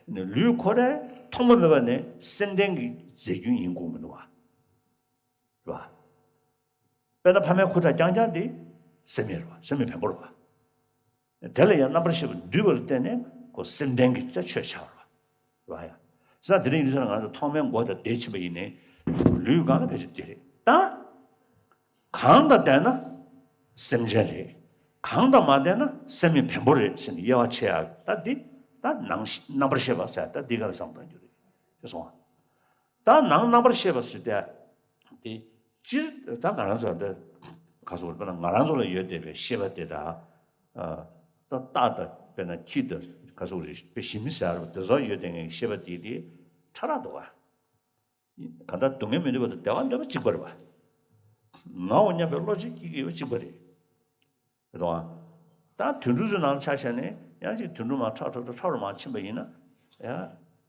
ང་། ལུས་ཁོ་རའི་ཐོག་མ་མེད་པ་ནས་སེམས་ལྡན་གྱི་རྫས་རྒྱུན་ཡིན་དགོས་མི་འདུག་བ། རེད་བ། དཔེར་ན་ཕ་མའི་ཁུ་ཁྲག་རྐྱང་རྐྱང་དེ་སེམས་མེད་རེད་བ། སེམས་མེད་བེམ་པོ་རེད་བ། དེ་ལ་ཡང་རྣམ་པར་ཤེས་པ་འདུས་པ་ལ་བརྟེན་ནས་ཁོ་སེམས་ལྡན་གྱི་ཆོས་ཆགས་པ་རེད་བ། ཡ། ས་དེ་རིང་ཡིན་ཙང་ང་ཚོ་ཐོག་མའི་མགོ་དང་དེ་ཕྱིན་པ་ཡིན་ནའི་ལུས་སྒང་ལ་ཕལ་ཆེར་དེ་རེད་ད། གང་དང་ལྡན་ན་སེམས་ཅན་རེད། གང་དང་མ་ལྡན་ན་སེམས་མེད་བེམ་པོ་རེད་ཟེར་ནས་དབྱེ་བ་ཕྱེ་ཡག་ད་འདི་ད་ནང་རྣམ་པར་ཤེས་པ་ཟེར་ད་འདི་ག་ལ་བསམ་བཏང་རྒྱུ་རེད། ཤེས་སོང་ང་། ད་ནང་རྣམ་པར་ཤེས་པ་ཟེར་ཏེ། དེ་སྤྱིར་ད་ང་རང་ཚོ་འདི་ག་ཟེར་དགོས་རེད། དཔེར་ན་ང་རང་ཚོ་ལ་ཡོད་བསྡད་པའི་ཤེས་པ་དེ་དང་། ཨ། ད་རྟ་དང་དཔེར་ན་ཁྱི་དང་ག་ཟེར་དགོས་རེད། དཔེ་ཞི་མི་ཟེར་བ་དེ་ཚོ་ཡོད་བསྡད་མཁན་གྱི་ཤེས་པ་དེ་དེ་ཕྲ་རགས་འདུག་ག། གང་ལྟར་སྡུག་བསྔལ་མི་འདོད་པ་དང་བདེ་བ་འདོད་པ་གཅིག་པ་རེད་པ། ངའོ་སྙམ་པའི་བློ་ཅིག་སྐྱེ་གི་ཡོད་པ་གཅིག་པ་རེད། རེད་དོ། ད་དུད་འགྲོ་ཚོའི་ནང་ཆ་བཞག་ནས་ཡང་ཅིག་དུད་འགྲོ་མར་ཁྲག་ཁྲག་ཁྲག་ཁྲག་རུ་མར་ཕྱིན་པ་ཡིན་ན། ཡང་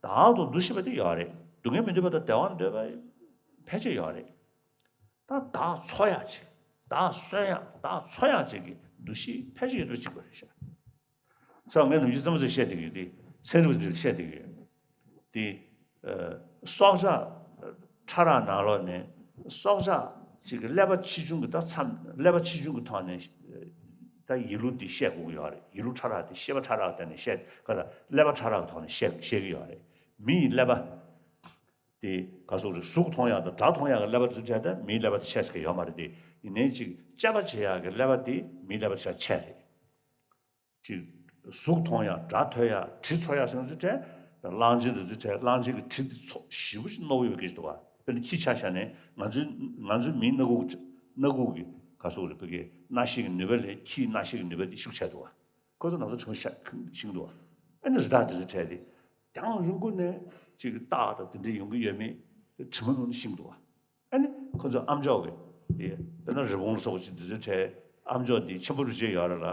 བདག་ཏུ་འདུ་ཤེས་པ་དེ་ཡོད་རེད། སྡུག་བསྔལ་མི་འདོད་པ་དང་བདེ་བ་འདོད་པ་ཕལ་ཆེར་ཡོད་རེད། ད་བདག་འཚོ་ཡག་ཅིག་བདག་གསོན་ཡག་བདག་འཚོ་ཡག་ཅིག་གི་འདུ་ཤེས་ཕལ་ཆེར་ཡོད་པ་གཅིག་པ་རེད་ཤག། སོ་ངས་ནམ་རྒྱུན་རྩེད་མོ་ཚོས་བཤད་བསྡད་ཀྱི་ཡོད་དེ། ཚན་རིག་པ་ཚོས་བཤད་བསྡད་ཀྱི་ཡོད་དེ། ཨ། སྲོག་ཆགས་ཕྲ་རགས་ནང་ལོགས་ནས་སྲོག་ཆགས་གཅིག་གི་ཀླད་པ་ཆེ་ཆུང་གི་ད་མཚམས། ཀླད་པ་ཆེ་ཆུང་གི་ཐོག་ནས་ད་ཡིད་གླུ་འདི་བཤད་དགོས་ཀྱི་ཡོད་རེད། ཡིད་གླུ་ཕྲ་རགས་དེ་ཤེས་པ་ཕྲ་རགས་དེ་ནས་བཤད་ག་ད་ཀླད་པ་ཕྲ་རགས་ཀྱི་ཐོག་ནས་བཤད་བཤད་ཀྱི་ཡོད་རེད། མི་ཡི་ཀླད་པ་དེ་ག་ཟེར་དགོས་རེད། གཟུགས་མཐོང་ཡག་དང་སྒྲ་མཐོང་ཡག་གི་ཀླད་པ་དེ་ཚོ་བྱས་ཏེ་མིའི་ཀླད་པ་དེ་ཆགས་ཀྱི་ཡོད་མ་རེད་དེ། ཡིན་ནའི་ཅིག་དཔྱད་པ་བྱེད་ཡག་གི་ཀླད་པ་དེ་མིའི་ཀླད་པ་ཆ་ཆད་རེད། ཅིག་གཟུགས་མཐོང་ཡག་སྒྲ་ཐོས་ཡག་དྲི་ཚོར་ཡག་ཟེར་ཚུལ་བྲལ། གླང་ཆེན་དེ་ཚོ་བྲལ། གླང་ཆེན་གྱི་དྲི་དེ་ཚོ་ཞེ་པོ་ཅིག་རྣོ་ཡོད་པའི་སྐད་ཅིག་འདུག་བ། དཔེར་ན་ཁྱི་ཆ་བཞག་ནས་ང་ཚོའི་ང་ཚོའི་མིའི་སྣ་ཁུག་སྣ་ཁུག་གི་ག་སོགས་རེད། བོད་ཀྱི་སྣ་ཤེས་ཀྱི་ནུས་པ་ལས་ཁྱིའི་སྣ་ཤེས་ཀྱི་ནུས་པ་དེ་ཤུགས་ཆེ་འདུག་བ། ཁོ་ཚོ་ང་ཚོ་དྲི་མ་ཤ་ཤིང་འདུག་བ། ཨ་ནི་རི་དྭགས་དེ་ཚོ་བྲལ་ཏེ་ཡང་རིང་པོ་ནས་ཅིག་སྟག་དང་དེ་འདྲ་ཡོང་གི་ཡོད་མེད་དྲི་མ་ནང་ནས་ཤེས་འདུག་བ། ཨ་ནི་ཁོ་ཚོ་ཨམ་ཅོག་གི་དེ་དཔེར་ན་རི་བོང་ལ་སོགས་པ་ཅིག་འདི་ཚོའི་གྲས་ཨམ་ཅོག་འདི་ཆེན་པོ་རུ་བྱས་ཡོད་རེད་ལ།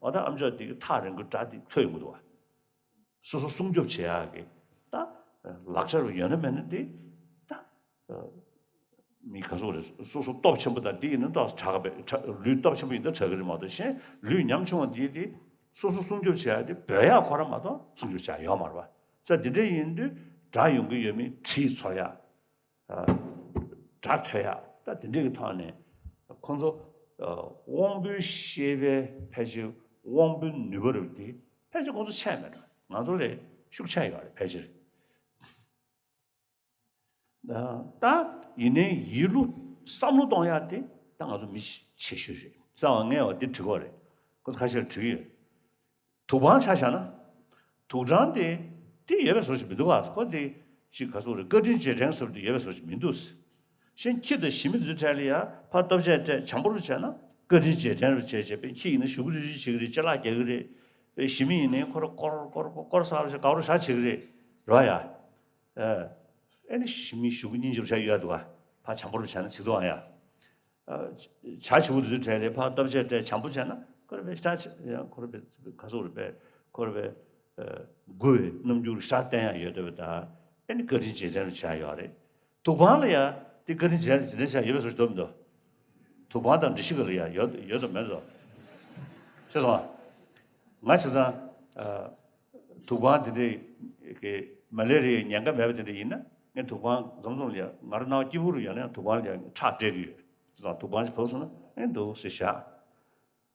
འོ་ད་ཨམ་ཅོག་འདི་གི་ཐག་རིང་པོའི་སྒྲ་འདི་ཐོས་ཡོང་གི་འདུག་བ། སོ་སོ་སྲུང་སྐྱོབ་བྱེད་ཡག་གི་ད་ལག་ཆ་རུ་ཡོད་ན་མེད་ན་འདི་ད་མི་ག་ཚོད་རེད། སོ་སོ་སྟོབས་ཆེན་པོ་དང་འདི་ཡིན་ན་ཏོག་ཙམ་དྲག་གི་རེད། ལུས་སྟོབས་ཆེན་པོ་ཡིན་ན་དྲག་གི་རེད་མ་གཏོགས། གཞན་ལུས་ཉམ་ཆུང་བ་འདི་དེ་སོ་སོ་སྲུང་སྐྱོབ་བྱེད་ཡག་དེ་འབོད་ཡག་ཁོ་རང་མ་གཏོགས་སྲུང་སྐྱོབ་བྱེད་ཡག་ཡོད་མ་རེད་བ། ས་དེ་འདྲ་ཡིན་དུས་སྒྲ་ཡོང་གི་ཡོད་མེད། དྲི་ཚོར་ཡག་སྒྲ་ཐོས་ཡག་ད་དེ་འདྲ་གི་ཐོག་ནས་ཁོང་ཚོ་དབང་པོའི་ཤེས་པའི་ཕལ་ཆེར་དབང་པོའི་ནུས་པ་རུ་དེ་ཕལ་ཆེར་ཁོང་ཚོ་ཆད་མེད་འགྲོ། ང་ཚོ་ལས་ཤུགས་ཆད་ཡོད་རེད་ཕལ་ཆེར། ད་ཡིན་ནའི་ཡིད་བློ་བསམ་བློ་གཏོང་ཡག་དེ་ད་ང་ཚོ་མི་ཆེ་ཤོས་རེད། རྩ་བ་ངས་བ་འདི་དྲི་གོ་རེད། ཁོ་ཚོ་ཁ་ཤས་དྲི་གི་ཡོད། དུག་པང་ཆ་བཞག་ན། དུག་སྦྲང་དེ་དེ་ཡོད་པའི་བཟོ་ཞིག་མི་འདུག་ག་ཁོ་དེ་ཅིག་ག་ཚོད་རེད། བཀའ་དྲིན་རྗེས་དྲན་ཟེར་བ་དེ་ཡོད་པའི་བཟོ་ཞིག་མི་འདུག་གཞན་ཁྱི་དང་ཞི་མི་དེ་ཚོའི་གྲས་ལ་ཡ་ཕར་ལྟོ་ཆས་སྤྲད་བྱམས་པོ་རུ་བྱས་ན་བཀའ་དྲིན་རྗེས་དྲན་རུ་བྱས་བྱས་པས། ཁྱི་ཡིན་ན་ཞུ་གི་རི་རི་བྱེད་ཀྱི་རེད། ཅ་ལག་རྒྱག་གི་རེད། པས་ཞི་མི་ཡིན་ནའི་ཁོ་ར་ཀོར་ཀོར་ཀོར་ཀོར་ཟ་རུ་བྱེད། ག་རུ་ཤ་བྱེད་ཀྱི་རེད་རོ་ཡ། ཨ་ནི་ཞི་མི་ཞུ་གི་སྙིང་རྗེ་རུ་བྱས་ཡོད་འདུག་ག་ཕར་བྱམས་པོ་རུ་བྱས་ན་ཅིག་འདུག་ཨ་ཡ། བྱ་བྱིའུ་དེ་ཚོའི་གྲས་ལ་ཕར་ལྟོ་ཆས་སྤྲད་བྱམས་པོ་བྱས་ན་ཁོ་ར་པས་ཤ་ཁོ་ར་པས་ག་ཚོད་རེད་པས་ཁོ་ར་པས་མགུ་བའི་རྣམ་འགྱུར་ཤ་བསྟན་ཡག་ཡོད་འདོད་པ་དང་། ཨ་ནི་བཀའ་དྲིན་རྗེས་དྲན་རུ་བྱས་ཡོད་རེད། དུག་པང་ལ་ཡ་དེ་བཀའ་དྲིན་རྗེས་དྲན་བྱས་ཡོད་པའི་བཟོ་ཞིག་འདུག་མི་འདུག་དུག་པང་དང་འདྲི་ཤི་ག་ལ་ཡ་ཡོད་ཡོད་དམ་མེད་དམ། ཤེས་སོང་ང་། བྱས་ཙང་དུག་པང་དེ་འདྲའི་གི་མ་ལེ་རི་ཡའི་ཉེན་ཁ་མེད་པ་དེ་འདྲ་ཡིན་ན། ངས་དུག་པང་འཛོམས་འཛོམས་ལ་ཡ་ང་རང་ནང་སྐྱིད་པོ་རུ་ཡོད་ན་ཡང་དུག་པང་ལ་ཡ་ཁྲག་སྤྲད་ཀྱི་ཡོད། བྱས་ཙང་དུག་པང་ཞིག་བབས་སོང་ན་ཨེ་འདུག་སེ་བཞག་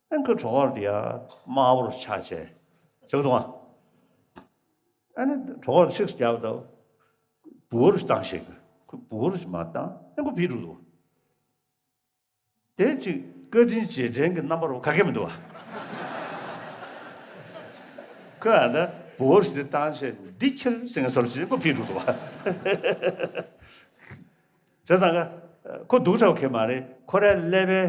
ཨེ་ཁོའི་གྲོད་ཁོག་དེ་ཡ་དམར་པོ་རུ་ཆགས་བྱས་བྱེད་གི་འདུག་ཨ། ཨ་ནི་གྲོད་ཁོག་ལ་ཆིགས་རྒྱབ་དང་། སྦུ་བ་རུ་བཏང་ཞིག་ཁོས་སྦུ་བ་རུ་མ་བཏང་ཨེ་ཁོ་ཕྱིས་འགྲོ་འདུག་དེ་ཅིག་བཀའ་དྲིན་རྗེས་དྲན་གྱི་རྣམ་པ་རུ་ག་གེ་མི་འདུག་བ། ཁོས་ཨ་ད་སྦུ་བ་རུ་ཞིག་བཏང་བྱས་འདི་ཁྱེར་ཟེར་ངས་ཟོར་ཞིག་ཁོ་ཕྱིས་འགྲོ་འདུག་བ། བྱས་ཙང་ཀ་ཁོ་སྡུག་ཅག་གི་མ་རེད། ཁོ་རའི་ཀླད་པའི་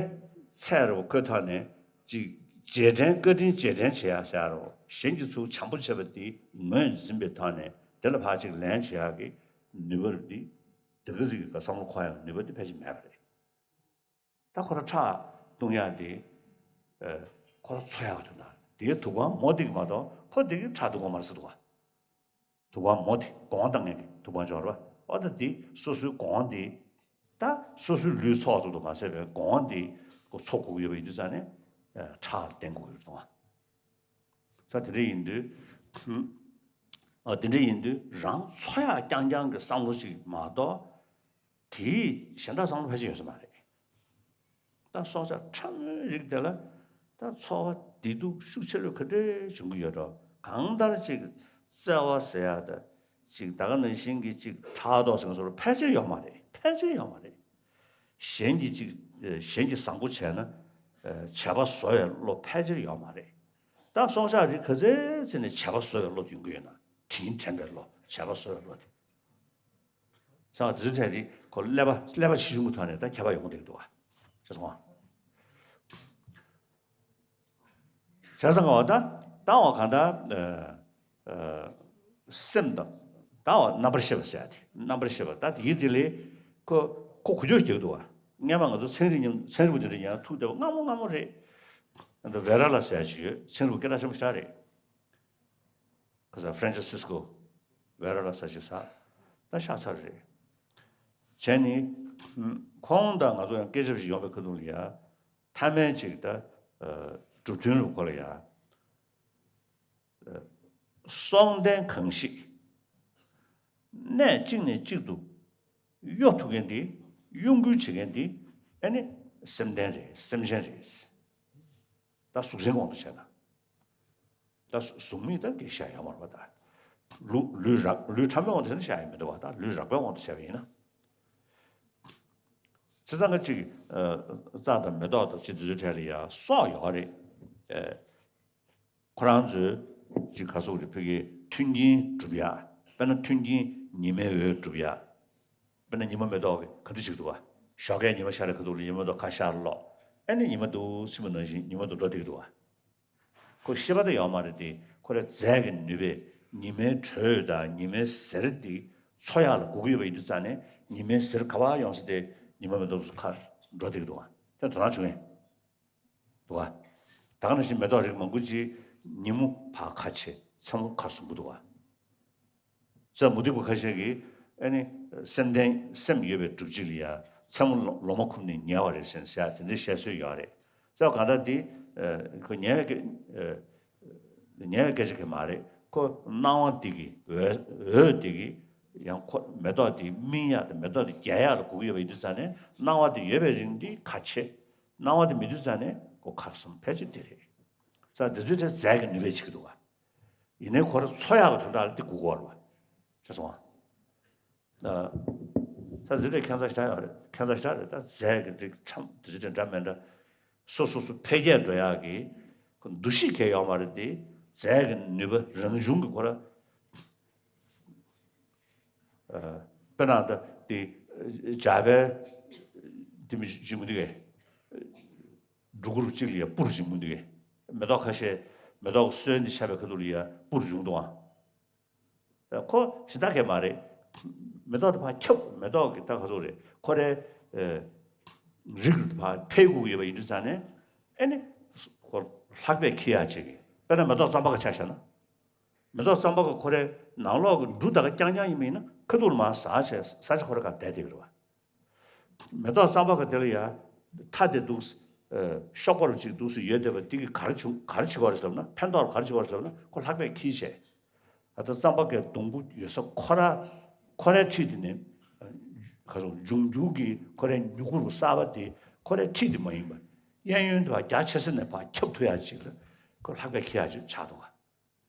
ཚད་རུ་ཁོའི་ཐོག་ནས་ཅིག་རྗེས་དྲན་བཀའ་དྲིན་རྗེས་དྲན་བྱེད་ཡ་ཟེར་ཡ་རུ་གཞན་གྱི་ཚུར་བྱམས་པོ་བྱེད་པ་འདི་ངོས་འཛིན་པའི་ཐོག་ནས་དེ་ལ་ཕར་ཅིག་ལན་བྱེད་ཡ་གི་ནུས་པ་རུ་འདི་དེ་ག་ཟིག་གི་བསམ་བློ་འཁོར་ཡ་ནུས་པ་འདི་ཕལ་ཆེར་མེད་པ་རེད། ད་ཁོ་ར་ཁྲག་བཏུང་ཡག་དེ། ཨ། ཁོ་ར་འཚོ་ཡག་དོན་དག་དེའི་དུག་པང་མོ་དེ་གི་མ་གཏོགས་ཁོ་དེ་གི་ཁྲག་བཏུང་གོ་མ་རེད་ཟེར་འདུག་བ། དུག་པང་མོ་དེ་སྒོང་བཏང་མཁན་གྱི་དུག་པང་ཅིག་ཡོད་རེད་བ། འོ་ད་དེ་སོ་སོའི་སྒོང་དེ། ད་སོ་སོའི་ལུས་འཚོ་བ་ཙམ་དུ་མ་ཟད་པའི་སྒོང་དེ་ཁོ་འཚོ་དགོས་ཀྱི་ཡོད་པ་ཡིན་དུས་ཙང་ནས་ཁྲག་ལ་བརྟེན་དགོས་ཀྱི་རེད་འདུག་བ། ས་དེ་འདྲ་ཡིན་དུས། ཨ། དེ་འདྲ་ཡིན་དུས་རང་འཚོ་ཡག་རྐྱང་རྐྱང་གི་བསམ་བློ་ཅིག་མ་གཏོགས། དེའི་གཞན་དག་བསམ་བློ་ཕལ་ཆེར་ཡོད་ས་མ་རེད། ད་སྲོག་ཆགས་ཕྲ་མོའི་རིགས་དེ་ལ་ད་འཚོ་བ་བདེ་སྡུག་ཤུགས་ཆེ་ལོས་ག་འདྲས་འབྱུང་གི་ཡོད་འགྲོ། གང་ལྟར་ཅིག་བརྩེ་བ་ཟེར་ཡག་ད་ཅིག་ད་ག་ནང་བཞིན་གྱི་ཅིག་ཕྲག་དོག་ཟེར་མཁན་སོགས་ཕལ་ཆེར་ཡོད་མ་རེད། ཕལ་ཆེར་ཡོད་མ་རེད། གཞན་གྱིས་ཅིག་གཞན་གྱིས་བཟང་པོ་བྱས་ན། བྱས་པ་བཟོ་བའི་བློ་ཕལ་ཆེར་ཡོད་མ་རེད། ད་སྲོག་ཆགས་རིགས་ག་ཚད་ཚད་ནས་བྱས་པ་བཟོ་བའི་བློ་དེ་ཡོང་གི་ཡོད་ན། དྲིན་དྲན་པའི་བློ། བྱས་པ་བཟོ་བའི་བློ་དེ། ས་དེ་ཚོའི་གྲས་དེ་ཁོ་ཀླད་པ་ཀླད་པ་ཆེ་ཆུང་གི་ཐོག་ནས་ད་ཁྱད་པར་ཡོང་གི་འདུག་བ། ཤེས་སོང་ངམ། བྱས་ཙང་ག་བ་ད་ད་བ་གང་ལྟར། ཨ། ཨ། སེམས་དང་ད་བ་རྣམ་པར་ཤེས་པ་ཟེར་ཡ་དེ། རྣམ་པར་ཤེས་པ་ད་དེ་ཡིན་དེ་ལས་ཁོ་ཁོ་འགུལ་སྐྱོད་རྒྱག་གི་འདུག་བ། སྔན་མ་ང་ཚོ་ཚན་རིག་ཉམས་ཚན་རིག་པ་དེ་འདྲ་ཡང་ཐུག་བསྡད་པ་སྔ་མོ་སྔ་མོ་རེད། ཨ། ད་ཝེ་ར་ལ་ཟེར་ཡ་ཅིག་ཡོད། ཚན་རིག་པ་སྐད་གྲགས་ཆེན་པོ་ཞིག་རེད། ཁ་ས་ཧྥ་རན་ཆི་སི་ཀོ་ཝེ་ར་ལ་ས་ཅིག་ས། ད་ཤག་ཚར་རེད། བྱས་ནི། ཁོང་དང་ང་ཚོ་ཡང་སྐད་ཆ་ཞིག་ཡོང་བའི་ཁ་ཐུག་ལ་ཡ། མཐའ་མའི་ཅིག་ད། ཨ། གྲུབ་དོན་རུ་ཁོ་ལ་ཡ། ཨ། སྲོག་ལྡན་གང་ཞིག་གནས་གཅིག་ནས་གཅིག་ཏུ་གཡོ་ཐུབ་མཁན་དེ། གཡོ་འགུལ་བྱེད་མཁན་དེ། ཨ་ནི་སེམས་ལྡན་རེད། སེམས་ཅན་རེད། ད་གཟུགས་ཅན་དབང་དུ་བྱས་ན། ད་གཟུགས་མེད་ད་དེ་བཤད་ཡོད་མ་རེད་པ། ད་ལུས་ལུས་རགས་ལུས་ཕྲ་མོའི་དབང་དུ་བྱས་ན་བཤད་ཡོད་མི་འདུག་བ། ད་ལུས་རགས་པའི་དབང་དུ་བྱས་པ་ཡིན་ན། བྱས་ཙང་ཀ་ཅིག་ཨ་རྩྭ་དང་མེ་ཏོག་དང་ཅིག་འདི་ཚོའི་གྲས་ལ་ཡ་སྲོག་ཡོད་རེད། ཨ་ཁོ་རང་ཚོས་ཅིག་ག་ཟེར་དགོས་རེད། ཕ་གིའི་མཐུན་རྐྱེན་སྒྲུབ་ཡ། དཔེར་ན་མཐུན་རྐྱེན་ཉི་མའི་འོད་སྒྲུབ་ཡ། དཔེར་ན་ཉི་མ་མེ་ཏོག་གིས་ག་འདྲ་བྱེད་ཀྱི་འདུག་བ། ཞོགས་ཀས་ཉི་མ་ཤར་རེ་ཁ་ཐུག་ལ་ཉི་མ་མེ་ཏོག་ཁ་ཤར་ལོག་ཨ་ནི་ཉི་མ་འདུག་སེ་མ་ནང་བཞིན་ཉི་མ་འདུག་འགྲོ་བསྡད་ཀྱི་འདུག་བ། ཁོ་ཤེས་པ་དེ་ཡོད་མ་རེད་དེ། ཁོ་རའི་རྫས་ཀྱི་ནུས་པས་ཉི་མའི་དྲོད་དང་ཉི་མའི་ཟེར་དེ་འཚོ་ཡག་ལ་སྒུག་གི་ཡོད་པ་ཡིན་དུས་ཙང་ནས། ཉི་མའི་ཟེར་ག་པར་ཡོང་ས་དེ་ཉི་མ་མེ་ཏོག་ཚོ་ཁ་འགྲོ་བསྡད་ཀྱི་འདུག་བ། དེ་དོ་སྣང་བྱུང་ངས་འདུག་བ། ད་ག་ནང་བཞིན་མེ་ཏོག་རིགས་མང་པོ་ཅིག་ཉིན་མོ་ཕར་ཁ་ཕྱེ་མཚན་མོ་ཁ་ཟུམ་པོ་འདུག་བ། ས་མུ་སྟེགས་པ་ཁ་ཤས་ཀྱིས་ཨ་ནི་སེམས་ལྡན་སེམས་ཡོད་པའི་སྒྲུབ་བྱེད་ལ་ཡ་མཚན་མོ་ལོ་ལོ་མ་འཁུམས་ནས་ཉལ་བ་རེད་ཟེར་ཟེར་ཡ་དེ་འདྲའི་བཤད་སྲོལ་ཡོད་རེད། ས་གང་ལྟར་དེ་ཁོ་ཉལ་བའི་སྐད་ཉལ་བའི་སྐད་ཆ་གི་མ་རེད། ཁོ་སྣང་བ་དེ་གི་འོད་འོད་དེ་གི་ཡང་ཁོ་མེ་ཏོག་དེ་སྨིན་ཡག་དང་མེ་ཏོག་དེ་རྒྱས་ཡག་ལ་སྒུག་ཡོད་པ་ཡིན་དུས་ཙང་ནས། སྣང་བ་དེ་ཡོད་པའི་རིང་དེ་ཁ་ཕྱེ། སྣང་བ་དེ་མེད་དུས་ཙང་ནས་ཁོ་ཁ་ཟུམ་ཕལ་ཆེར་དེ་རེད། ས་དེ་ཚོའི་གྲས་རྫས་ཀྱི་ནུས་པས་བྱེད་ཀྱི་འདུག་བ། ཡིན་ནའི་ཁོ་ར་འཚོ་ཡག་གི་དོན་དག་ལ་དེ་སྒུག་གི་ཡོད་རེད་བ། ཤེས་སོང་ང་། ད་ས་འདི་འདྲའི་ཁྱད་མཚར་ཞེ་དྲག་ཡོད་རེད། ཁྱད་མཚར་ཞེ་དྲག་རེད། ད་རྫས་ཀྱི་རིགས་ཁྲམ་འདི་འདྲ་འདྲ་མི་འདྲ་སོ་སོ་སོ་འཕེལ་རྒྱས་འགྲོ་ཡག་གི་ཁོ་འདུ་ཤེས་གང་ཡང་ཡོད་མ་རེད་དེ། རྫས་ཀྱི་ནུས་པ་རང་བྱུང་གི་ཁོ་ར། ཨ་དཔེར་ན་ད་དེ་ཇ་པའི་དེ་མི་ཞིག་མི་འདུག་གས། སྒྲོ་གུར་གཅིག་ལ་ཡ་སྤུར་བྱུང་མི་འདུག་གས། མེ་ཏོག་ཁ་ཤས་མེ་ཏོག་གི་སོན་དེ་ཆགས་པའི་ཁ་ཐུག་ལ་ཡ་སྤུར་བྱུང་འདུག་ཨང་། ཁོ་གཞན་དག་གས་མ་རེད། མེ་ཏོག་དེ་ཕར་ཁྱབ། མེ་ཏོག་གི་ད་ག་ཚོད་རེད། ཁོ་རའི་ཨེ་རིགས་དེ་ཕར་འཕེལ་དགོས་ཀྱི་ཡོད་པ་ཡིན་དུས་ཙང་ནས། ཨེ་ནི་ཁོ་ལྷག་པས་འཁྱེར་ཡག་ཅིག་གི། དཔེར་ན་མེ་ཏོག་རྩམ་པ་ག་ཆ་བཞག་ན། མེ་ཏོག་རྩམ་པ་ག་ཁོ་རའི་ནང་ལོགས་ཀྱི་འབྲུ་དེ་ག་རྐྱང་རྐྱང་ཡིན་པ་ཡིན་ན། ཁ་ཐུག་ལ་མར་ཟག་བྱས་ཟག་བྱས་ཁོ་ར་ག་བསྡད་བསྡད་ཀྱི་རེད་བ། མེ་ཏོག་རྩམ་པ་ག་དེ་ལ་ཡ་མཐའ་དེ་འདུག་ཨ་གཤོག་པ་རུ་ཅིག་འདུག་སེ་ཡོད་བསྡད་པ་དེ་གིས་ག་རེ་བྱུང་། ག་རེ་བྱེད་པ་རེད་ཟེར་ན། ཕན་ཐོགས་ལ་ག་རེ་བྱེད་པ་རེད་ཟེར་ན། ཁོ་ལྷག་པས་འཁྱེར་བྱས། ད་ལྟ་རྩམ་པ་གའི་སྡོང་པོ་ཡོད་ས་ཁོ་ར་ཁོ་རའི་འཁྲིས་དེ་ནས་ག་ཚོད་འབྱུང་འགྱུར་གྱི་ཁོ་རའི་མྱུ་གུ་རུ་གསར་པ་དེ་ཁོ་རའི་འཁྲིས་དེ་མ་ཡིན་པ། གཡས་གཡོན་དུ་བ་རྒྱ་ཆེ་ས་ནས་ཕར་ཁྱབ་ཐུབ་ཡག་ཅིག་ལ་ཁོ་ལྷག་པས་འཁྱེར་ཡག་ཅིག་ཆགས་འདུག་ག།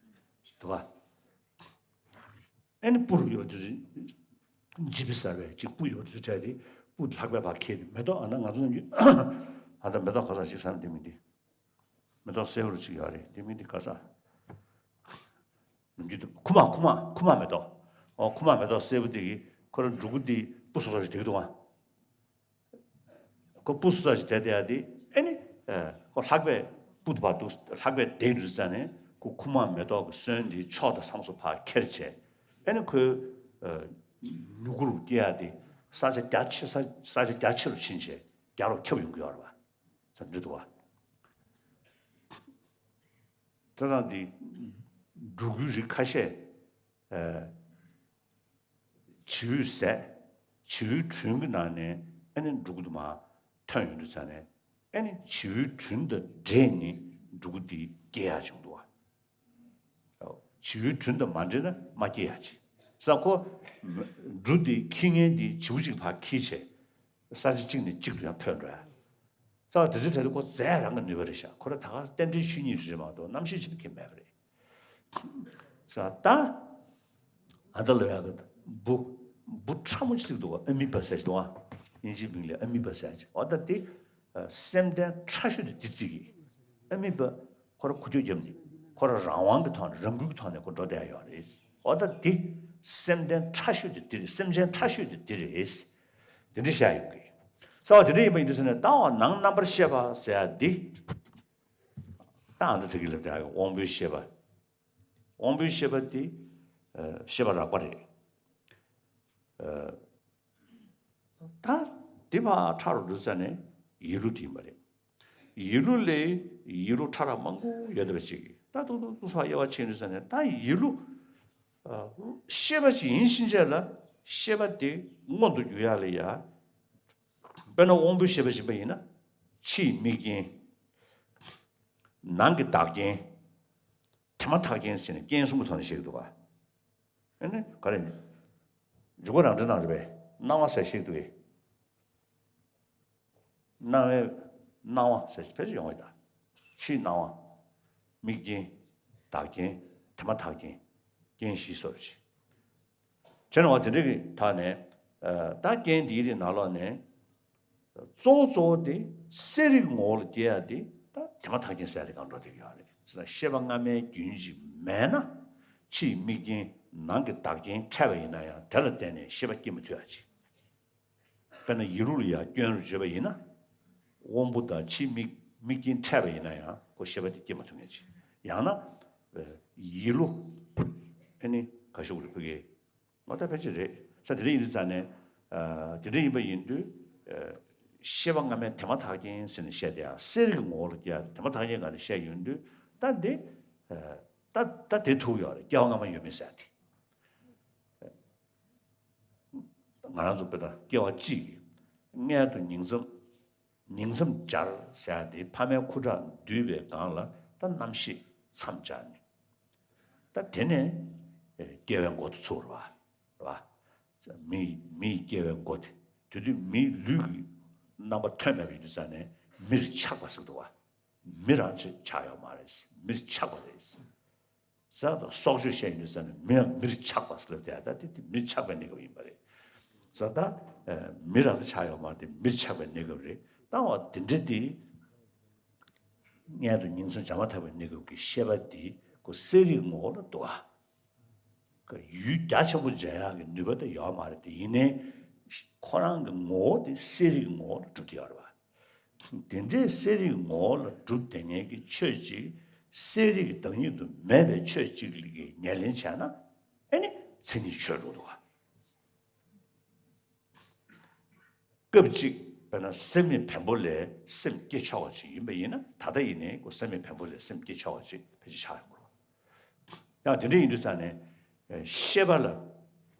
འདུག་ག། ཨེ་ནི་སྤུ་རུ་ཡོད་དུས་ཇི་བི་ཟེར་བའི་ཅིག་སྤུ་ཡོད་དུས་བྲལ་ཏེ་སྤུ་ལྷག་པས་ཕར་འཁྱེར་ཏེ། མེ་ཏོག་ཨ་ན་ང་ཚོ་ནམ་རྒྱུན་ཨ་ད་མེ་ཏོག་ག་ས་ཞིག་ཟེར་ན་དེ་མིན་དེ། མེ་ཏོག་སེར་པོ་རུ་ཅིག་ཡོད་རེད། དེ་མིན་དེ་ག་ས། ནམ་རྒྱུན་དུ་ཁུག་མ་ཁུག་མ་ཁུག་མ་མེ་ཏོག། ཨོ་ཁུག་མ་མེ་ཏོག་སེར་པོ་དེ་གིས་ཁོ་རང་འབྲུ་གུ་དེ་སྤུ་སོ་སོ་ཞིག་བསྡད་ཀྱི་འདུག་ཨ། ཁོ་སྤུ་སོ་སོ་ཞིག་བསྡད་བསྡད་ཡ་དེ་ཨེ་ནི། ཨ་ཁོ་ལྷག་པས་སྤུ་དེ་ཕར་འདུག་ལྷག་པས་བསྡད་དུས་ཙ་ནས་ཁོ་ཁུག་མ་མེ་ཏོག་གི་སོན་དེ་ཕྱོགས་དང་མཚམས་སུ་ཕར་ཁྱེར་བྱས། ཨེ་ནི་ཁོའི་ཨ་མྱུ་གུ་རུ་སྐྱེ་ཡ་དེ་ས་ཆ་རྒྱ་ཆེ་ས་ས་ཆ་རྒྱ་ཆེ་རུ་ཕྱིན་བྱས་རྒྱ་རུ་ཁྱབ་ཡོང་གི་ཡོད་རེད་བ། ས་འདྲི་འདུག་བ། ད་ལྟ་འདི་འབྲུ་གུའི་རིགས་ཁ་ཤས་ཨ། བྱིའུས་ཟས། བྱིའུའི་དྲུང་གི་ནང་ནས་ཨ་ནི་འབྲུ་གུ་དུ་མ་ཐོན་ཡོང་དུས་ཙ་ནས། ཨ་ནི་བྱིའུའི་དྲུང་དང་འབྲེལ་ནས་འབྲུ་གུ་འདི་སྐྱེ་ཡག་བྱུང་འདུག་བ། བྱིའུའི་དྲུང་དང་མ་འབྲེལ་ན་མ་སྐྱེ་ཡག་ཅིག་ས། ཁོ་འབྲུ་འདི་འཁྱེར་མཁན་འདི་བྱིའུ་གཅིག་ཕར་འཁྱེར་བྱས་ས་ཆ་གཅིག་ནས་གཅིག་ཏུ་ཡང་འཕོས་འགྲོ་ཡ། རྩ་བ་དེ་ཚོའི་གྲས་དེ་ཁོ་རྫས་རང་གི་ནུས་པ་རེད་ཤག་ཁོ་ར་ད་ག་རྟེན་འབྲེལ་ཆོས་ཉིད་རེད་མ་གཏོགས་རྣམ་ཤེས་ཅིག་ནི་ཁེལ་མེད་པ་རེད། ས་ད་ཨ་ད་ལོ་ཡག་གི་འབུ་འབུ་ཕྲ་མོ་ཅིག་འདུག་བ། ཨ་མི་བ་ཟེར་གྱི་འདུག་བ། དབྱིན་ཇིའི་མིང་ལ་ཨ་མི་བ་ཟེར་གྱི། འོ་ད་དེ་སེམས་ལྡན་ཁྲ་ཤོས་དེ་དེ་བརྩི་གི། ཨ་མི་བ་ཁོ་ར་འགུལ་སྐྱོད་རྒྱབ་ནས་ཁོ་ར་རང་དབང་གི་ཐོག་ནས་རང་འགུལ་གྱི་ཐོག་ནས་ཁོ་འགྲོ་བསྡད་ཡོད་རེད། འོ་ད་དེ་སེམས་ལྡན་ཁྲ་ཤོས་དེ་དེ་རེད། སེམས་ཅན་ཁྲ་ཤོས་དེ་དེ་རེད། དེ་འདྲ་བཤད་ཡོང་གི། རྩ་བ་དེ་འདྲ་ཡིན་པ་ཡིན་དུས་ཟེར་ནས། ད་འོ་ནང་རྣམ་པར་ཤེས་པ་ཟེར་ཡ་འདི། ད་ཨ་ད་དེ་གི་ལབ་དེ་དབང་པོའི་ཤེས་པ། དབང་པོའི་ཤེས་པ་འདི་ཨ་ཤེས་པ་རགས་པ་རེད། ཨ་ད་འདི་ཕར་ཁྲ་རུ་འགྲོ་ཙ་ནས་ཡིད་བློ་དེ་ཡིན་པ་རེད། ཡིད་བློ་ལས་ཡིད་བློ་ཕྲ་རགས་མང་པོ་ཡོད་བསྡད་པ་ཅིག་གིས་ད་ཏོག་ཏོག་ཏོག་ཙམ་དབྱེ་བ་ཕྱེ་ནས་ཟེར་ནས། ད་ཡིད་བློ་ཨ་ཤེས་པ་ཅིག་ཡིན་ཕྱིན་ཆད་ལ་ཤེས་པ་དེ་མངོན་དུ་འགྱུར་ཡག་ལ་ཡ། དཔེར་ན་དབང་པོའི་ཤེས་པ་ཞིག་ཡིན་པ་ཡིན་ན། ཕྱིའི་དམིགས་རྐྱེན། ནང་གི་བདག་རྐྱེན། དེ་མ་ཐག་རྐྱེན་ཟེར་ནས་རྐྱེན་གསུམ་གྱི་ཐོག་ནས་བཤད་ཀྱི་འདུག་ག། ཨ་ནི་ག་རེ། འཇུག་པ་རང་འགྲེལ་ནང་རེད་པས། སྣང་བ་ཟེར་བཤད་འདུག་གས། སྣང་བའི་སྣང་བ་ཟེར་ཕལ་ཆེར་ཡོང་བ་ཡིན་ད། ཕྱིའི་སྣང་བ། དམིགས་རྐྱེན། བདག་རྐྱེན། དེ་མ་ཐག་རྐྱེན། རྐྱེན་བཞི་སོགས་ཀྱི། བྱས་ན་འོ་དེ་འདྲ་གི་ཐོག་ནས། ཨ་ད་རྐྱེན་འདིའི་རིགས་ནང་ལོགས་ནས། གཙོ་བོ་གཙོ་བོ་དེ་གསལ་རིག་ངོ་བོ་ལ་སྐྱེ་ཡ་དེ་ད་དེ་མ་ཐག་རྐྱེན་ཟེར་དེ་གང་འགྲོ་དེ་ཡོད་རེད། ཟེར་ན་ཤེས་པ་སྔ་མའི་རྒྱུན་ཞིག་མེད་ན་ཕྱིའི་དམིགས་རྐྱེན་ནང་གི་བདག་རྐྱེན་འཕྲད་པ་ཡིན་ན་ཡང་དེ་ལ་བརྟེན་ནས་ཤེས་པ་སྐྱེ་མི་ཐུབ་ཡ་ཅིག་དཔེར་ན་ཡིད་ལུགས་ལ་ཡང་སྐྱོན་རུ་བརྗོད་པ་ཡིན་ན། དབང་པོ་དང་ཕྱིའི་དམིགས་དམིགས་རྐྱེན་འཕྲད་པ་ཡིན་ན་ཡང་ཁོ་ཤེས་པ་དེ་སྐྱེ་མ་ཐུབ་མཁན་ཅིག་ཡང་ན། ཡིད་ལུགས། ཨ་ནི་ག་ཤོག་རེ་ཕུ་གེ། ང་ད་ཕལ་ཆེར་རེད། ས་དེ་འདྲ་ཡིན་དུས་ཙང་ནས། དེ་འདྲ་ཡིན་པ་ཡིན་དུས། ཤེས་པ་སྔ་མའི་དེ་མ་ཐག་རྐྱེན་ཟེར་ནས་བཤད་དེ་ཡང་གསལ་རིག་ངོ་བོ་ལ་སྐྱེ་ཡ་དེ་མ་ཐག་རྐྱེན་ག་ནས་བཤད་ཡོང་དུས་ད་འདི། ད་ད་དེ་ཐུག་ཡོད་རེད། སྐྱེ་བ་སྔ་མ་ཡོད་མེད་ཟེར་ཏེ། ང་རང་ཚོ་དཔེར་ན་སྐྱེ་བ་གཅིག་གིས་མངལ་དུ་ཉིང་མཚམས་ཉིང་མཚམས་སྦྱར་ཟེར་ཡ་དེ་ཕ་མའི་ཁུ་ཁྲག་འདུས་པའི་སྒང་ལ་ད་རྣམ་ཤེས་མཚམས་སྦྱར་ནས། ད་དེ་ནས་སྐྱེ་བའི་མགོ་དེ་ཚུགས་རེད་བ། རེད་བ། མི་མི་ཡི་སྐྱེ་བའི་མགོ་དེ། དེ་དུས་མིའི་ལུས་ཀྱི་རྣམ་པ་ཐོན་མེད་པ་ཡིན་དུས་ཙང་ནས་མིར་ཆགས་པ་ཟེར་འདུག་བ། མི་རང་ཆ་ཆགས་ཡོད་མ་རེད། མིར་ཆགས་པ་རེད། ས་དང་སྲོག་གཅོད་བཤད་ཡོང་དུས་ཙམ་ནས་མི་ཡང་མིར་ཆགས་པ་ཟེར་ལབ་དེ་ད་དེ་དེ་མིར་ཆགས་པའི་གནས་སྐབས་ཡིན་པ་རེད། ས་ད། མི་རང་དུ་ཆགས་ཡོད་མ་རེད། དེ་མིར་ཆགས་པའི་གནས་སྐབས་རེད། ད་འོ་དེ་འདྲ་དེ། མངལ་དུ་ཉིང་མཚམས་སྦྱར་མ་ཐག་པའི་གནས་སྐབས་ཀྱི་ཤེས་པ་དེ་ཁོ་གསལ་རིག་ངོ་བོ་ལ་འདུག་ཨ། ཡུལ་རྒྱ་ཆེན་པོ་འཇལ་ཡག་གི་ནུས་པ་དེ་ཡོད་མ་རེད་དེ། ཡིན་ནའི་ཁོ་རང་གི་ངོ་བོ་དེ་གསལ་རིག་ངོ་བོ་ལ་གྲུབ་བསྡད་ཡོད་རེད་བ། དེ་འདྲའི་གསལ་རིག་ངོ་བོ་ལ་གྲུབ་བསྡད་མཁན་གྱི་ཆོས་གཅིག་གསལ་རིག་གི་བདག་ཉིད་དུ་མེད་པའི་ཆོས་གཅིག་གི་ཉེར་ལེན་བྱས་ན་ཨེ་ནི་མཚན་ཉིད་ཆོས་འགྲོ་འདུག་ག་སྐབས་གཅིག་དཔེར་ན་སེམས་མེད་བེམ་པོ་ལས་སེམས་སྐྱེ་ཆོག་པ་ཅིག་ཡིན་པ་ཡིན་ན། ད་ལྟ་ཡིན་ནའི་ཁོ་སེམས་མེད་བེམ་པོ་ལས་སེམས་སྐྱེ་ཆོག་པ་ཅིག་ཕལ་ཆེར་ཆགས་ཡོང་གི་རེད། ཡང་དེ་འདྲ་ཡིན་དུས་ཙང་ནས་ཤེས་པ་ལ་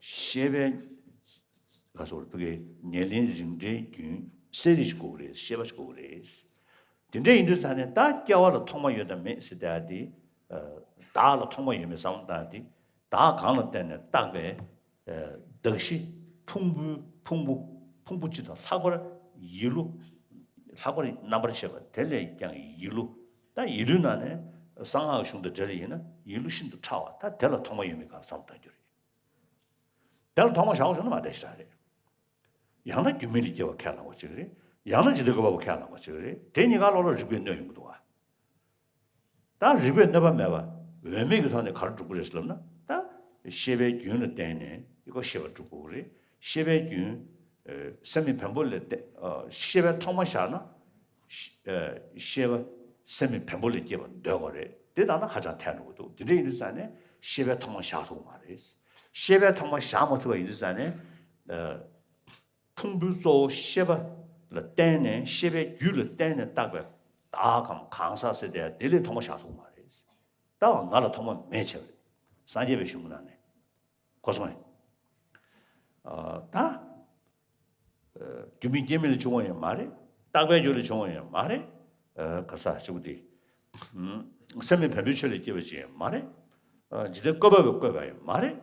ཤེས་པའི། ག་སོགས་ཕ་གིའི་ཉེར་ལེན་རིགས་འགྲེའི་རྒྱུན་གསལ་རིག་ཅིག་དགོས་ཀྱི་རེད། ཤེས་པ་ཅིག་དགོས་ཀྱི་རེད། དེ་འདྲ་ཡིན་དུས་ཙང་ནས་ད་སྐྱེ་བ་ལ་ཐོག་མ་ཡོད་དམ་མེད་ཟེར་བསྡད་དེ། བདག་ལ་ཐོག་མ་ཡོད་མེད་བསམ་བློ་བཏང་སྟེ། བདག་གང་ལ་བརྟེན་ནས་བཏགས་པའི་གདགས་གཞི་ཕུང་པོའི་ཕུང་པོ། ཕུང་པོ་སྤྱི་དང་ལྷག་པར་ཡིད་བློ། ལྷག་པར་རྣམ་པར་ཤེས་པ་དེ་ལས་ཀྱང་ཡིད་བློ། ད་ཡིད་བློའི་ནང་ནས་གསང་སྔགས་གཞུང་དང་འབྲེལ་ཡིན་ན་ཡིད་བློ་ཤིན་ཏུ་ཕྲ་བ། ད་དེ་ལ་ཐོག་མ་ཡོད་མེད་གང་བསམ་བློ་གཏང་རྒྱུ་རེད། དེ་ལ་ཐོག་མ་བཞག་པ་བྱུང་ན་མ་བདེ་ཞིག་རེད། ཡང་ན་རྒྱུ་མེད་ལས་སྐྱེ་བ་ཁས་བླངས་པ་ཅིག་རེད། ཡང་ན་འཇིག་རྟེན་བཀོད་པ་པོ་ཁས་བླངས་པ་ཅིག་རེད། དེ་གཉིས་ཀ་ལོགས་ལ་རིགས་པས་གནོད་ཡོང་གི་འདུག་ག་ད་རིགས་པས་གནོད་པ་མེད་པ་འོས་མེད་ཀྱི་ཐོག་ནས་ག་རེ་སྒྲུབ་ཀྱི་རེད་ཟེར་ལབ་ན། ད་ཤེས་པའི་རྒྱུན་ལ་བརྟེན་ནས་ཡི་གེ་ཤེས་པ་སྒྲུབ་དགོས་ཀྱི་རེད། ཤེས་པའི་རྒྱུན། ཨ། སེམས་མེད་བེམ་པོ་ལས་བརྟེན། ཨ། ཤེས་པའི་ཐོག་མ་བཞག་ན། ཤེས་པ་སེམས་མེད་བེམ་པོ་ལས་སྐྱེས་པ་འདོད་དགོས་རེད། དེ་ལྟར་ན་ཧ་ཅང་ཐལ་འགྲོ་གི་འདུག་དེ་འདྲ་ཡིན་དུས་ཙང་ནས་ཤེས་པའི་ཐོག་མ་བཞག་ཐུབ་ཀྱི་མ་རེད། ཤེས་པའི་ཐོག་མ་བཞག་མ་ཐུབ་པ་ཡིན་དུས་ཙང་ནས། ཨ། ཕུང་པོའི་གཙོ་བོ་ཤེས་པ་ལ་བརྟེན་ནས། ཤེས་པའི་རྒྱུད་ལ་བརྟེན་ནས་བཏགས་པའི་བདག་གམ་གང་ཟག་ཟེར་དེ་དེ་ལས་ཐོག་མ་བཞག་ཐུབ་ཀྱི་མ་རེད། ད་ང་ལ་ཐོག་མ་མེད་བྱས་པ་རེད། སངས་རྒྱས་པའི་གཞུང་གི་ནང་ནས། གོ་སོང་ངས། ཨ། ད། ཨ། རྒྱུ་མེད་རྐྱེན་མེད་ལས་བྱུང་བ་ཡང་མ་རེད། བཏགས་པའི་རྒྱུ་ལས་བྱུང་བ་ཡང་མ་རེད། ཨ། ག་ས་གཅིག་པུ་དེ། ཨ། སེམས་མེད་བེམ་པོའི་ཆོས་ལས་སྐྱེས་པ་ཅིག་ཡང་མ་རེད། ཨ། འཇིག་རྟེན་བཀོད་པ་པོས་བཀོད་པ་ཡང་མ་རེད།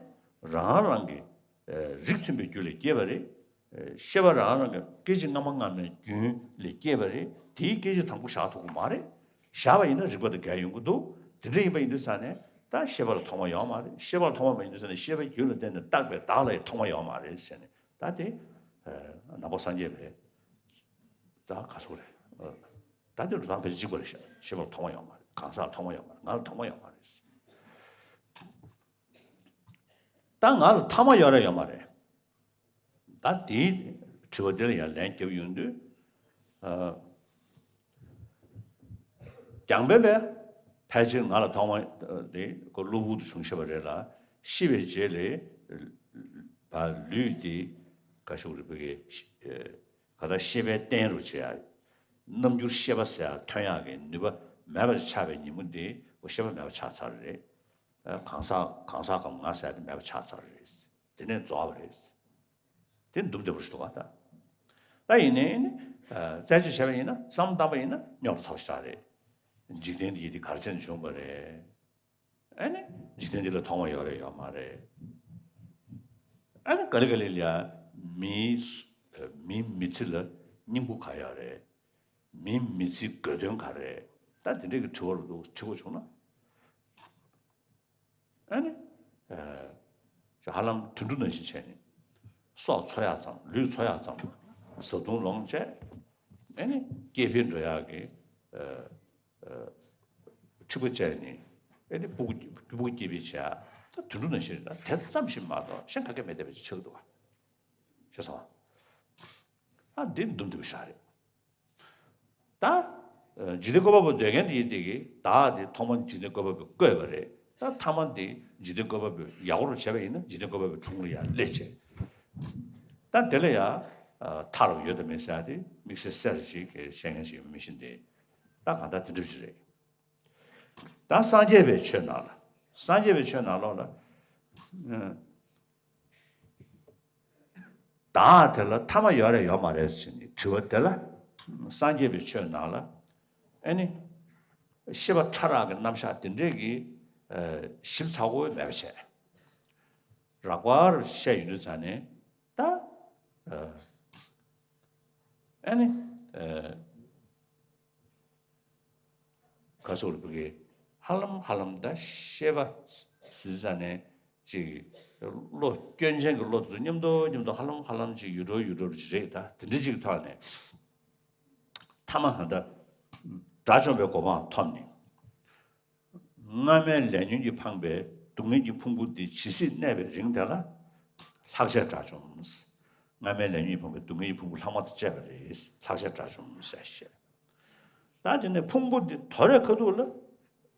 རང་རང་གི། ཨ། རིགས་མཐུན་པའི་རྒྱུ་ལས་སྐྱེས་པ་རེད། ཨ། ཤེས་པ་རང་རང་གི་སྐད་ཅིག་སྔ་མ་སྔ་མའི་རྒྱུན་ལས་སྐྱེས་པ་རེད། དེའི་སྐད་ཅིག་དང་པོ་བཞག་ཐུབ་ཀྱི་མ་རེད། བཞག་པ་ཡིན་ན་རིགས་པ་དང་འགལ་ཡོང་གི་འདུག་དེ་འདྲ་ཡིན་པ་ཡིན་དུས་ཙང་ནས་ད་ཤེས་པ་ལ་ཐོག་མ་ཡོད་མ་རེད། ཤེས་པ་ལ་ཐོག་མ་མ་ཡིན་དུས་ཙང་ནས་ཤེས་པའི་རྒྱུད་ལ་བརྟེན་ནས་བཏགས་པའི་བདག་ལ་ཡང་ཐོག་མ་ཡོད་མ་རེད་ཟེར་ནས། ད་དེ། ཨ། ནང་པ་སངས་རྒྱས་པས། ད་ག་སོགས་རེད། ཨ། ད་དེ་རུ་དང་ཕལ་ཆེར་གཅིག་པ་རེད་ཤག་ཤེས་པ་ལ་ཐོག་མ་ཡོད་མ་རེད། གང་ཟག་ལ་ཐོག་མ་ཡོད་མ་རེད། ང་ལ་ཐོག་མ་ཡོད་མ་རེད། ད་ང་ལ་ཐོག་མ་ཡོད་རེད་ཡོད་མ་རེད། ད་དེའི་དྲི་བ་དེ་ལ་ཡང་ལན་རྒྱབ་ཡོང་དུས། ཨ། རྒྱང་འཕེན་པས་ཕལ་ཆེར་ང་ལ་ཐོག་མ་དེ་ཁོ་གློ་བུར་དུ་བྱུང་ཤེས་པ་རེད་ལ། ཤི་བའི་རྗེས་ལ་བ་ལུས་དེ་ག་ཤུག་རེད་པ་གི། ཨ། ག་ད་ཤེས་པའི་རྟེན་རུ་བྱེད་ཡ། རྣམ་འགྱུར་ཤེས་པ་ཟེར་ཡ་ཐོན་ཡག་གི་ནུས་པ་མེད་པར་ཆགས་པའི་ཉིན་མོ་དེ་ཁོ་ཤེས་པ་མེད་པར་ཆགས་ཚར་རེད། ཨ། གང་ཟག་གང་ཟག་གམ་ང་ཟེར་ཡ་དེ་མེད་པར་ཆགས་ཚར་རེད། དེ་ནས་རྫོགས་པ་རེད། དེ་འདུམ་བདེ་པོ་ཞིག་འདུག་ག་ད། ད་ཡིན་ནའི་ནི། ཨ། རྩད་གཅོད་བྱས་པ་ཡིན་ན། བསམ་བློ་བཏང་པ་ཡིན་ན་རྙོག་དྲ་ཚ་པོ་ཞིག་རེད། འཇིག་རྟེན་འདི་ཡི་དེ་ག་རེ་བྱས་ནས་བྱུང་བ་རེད། ཨ་ནི་འཇིག་རྟེན་འདི་ལ་ཐོག་མ་ཡོད་རེད་ཡོད་མ་རེད། ཨ་ནི་ག་ལེ་ག་ལེ་ལ་ཡ་མིའི་མིའི་མི་ཚེ་ལ་སྙིང་པོ་ག་ཡོད་རེད། མིའི་མི་ཚེའི་དགོས་དོན་ག་རེད། ད་དེ་འདྲས་ཀྱི་དྲི་བ་རུ་འདུག་དྲི་བ་བྱུང་ན། ཨ་ནི། ཨ། ཧ་ལམ་དུད་འགྲོ་ནང་བཞིན་བྱས་ནས། སྲོག་འཚོ་ཡག་ཙམ། ལུས་འཚོ་ཡག་ཙམ། བཟའ་བཏུང་ལོངས་སྤྱད། ཨེ་ནི་སྐྱེ་འཕེལ་འགྲོ་ཡག་གི་ཨ་ཨ་འཁྲིག་པ་བཅད་ནས་ཨེ་ནི་སྤུ་གུ་སྤུ་གུ་སྐྱེ་འཕེལ་བྱེད་ཡག་ད་དུད་འགྲོ་ནང་བཞིན་རེད། ད་དེ་ཙམ་ཞིག་མ་གཏོགས་གཞན་ག་གེ་མེད་བསྡད་པ་ཅིག་ཆགས་ཀྱི་འདུག་བ། ཤེས་སོང་ཨ། ཨ་འདི་འདུམ་འདི་པའི་ཤ་རེད། ད། འཇིག་རྟེན་བཀོད་པ་པོ་འདོད་མཁན་དེ་ཡིན་དེ་གི་བདག་དེ་ཐོག་མར་འཇིག་རྟེན་བཀོད་པ་པོས་བཀོད་པ་རེད། ད་ཐ་མ་དེ་འཇིག་རྟེན་བཀོད་པ་པོས་ཡག་པོ་རུ་བྱས་པ་ཡིན་ན་འཇིག་རྟེན་བཀོད་པ་པོའི་དྲུང་ལ་ཡང་སླེབས་བྱས། ད་དེ་ལ་ཡང་ཐར་བ་ཡོད་དམ་མེད་ཟེར་ཡ་དེ་དམིགས་བསལ་གསལ་ཞིག་གི་བཤད་མཁན་ཞིག་ཡོད་མི་ཤེས་ཏེ། ད་གང་ལྟར་དེ་འདྲ་ཞིག་རེད། ད་སངས་རྒྱས་པའི་ཆོས་ནང་ལ། སངས་རྒྱས་པའི་ཆོས་ནང་ལོགས་ལ། བདག་དེ་ལ་ཐ་མ་ཡོད་རེད་ཡོད་མ་རེད་ཟེར་ནས་དྲི་བ་དེ་ལ། སངས་རྒྱས་པའི་ཆོས་ནང་ལ། ཨེ་ནི། ཤེས་པ་ཕྲ་རགས་ཀྱི་རྣམ་གཞག་དེ་འདྲས་ཀྱི། ཨ་ཞིབ་ཚགས་པོ་མེད་པ་བྱས། རགས་པར་བཤད་ཡོང་དུས་ཙང་ནས་ད། ཨ་ཨེ་ནི། ཨ་ག་ཟེར་བ་གི། ཧ་ལམ་ཧ་ལམ་ད་ཤེས་པ་ཟེར་ཙང་ནས་ཅིག་བློ་སྐྱོན་ཅན་གྱི་བློ་དེ་ཚོ་མཉམ་དུ་མཉམ་དུ་ཧ་ལམ་ཧ་ལམ་ཅིག་ཡུལ་གྲོལ་ཡུལ་གྲོལ་ཅིག་རེད། ད་དེ་འདྲ་ཅིག་ཐོག་ནས་ཐ་མ་གང་ལྟར་དགྲ་བཅོམ་པའི་གོ་འཕང་ཐོབ་ནས། སྔ་མའི་ལས་ཉོན་གྱིས་འཕངས་པའི་སྡུག་བསྔལ་གྱི་ཕུང་པོ་འདི་ཇི་སྲིད་གནས་པའི་རིང་དེ་ལ་ལྷག་བཅས་དགྲ་བཅོམ། སྔ་མའི་ལས་ཉོན་གྱིས་འཕངས་པའི་སྡུག་བསྔལ་གྱི་ཕུང་པོ་ལྷག་མ་དང་བཅས་པ་རེད། ལྷག་བཅས་དགྲ་བཅོམ་ཟེར་བཤད། ད་དེ་ནས་ཕུང་པོ་འདི་དོར་བའི་ཁ་ཐུག་ལ་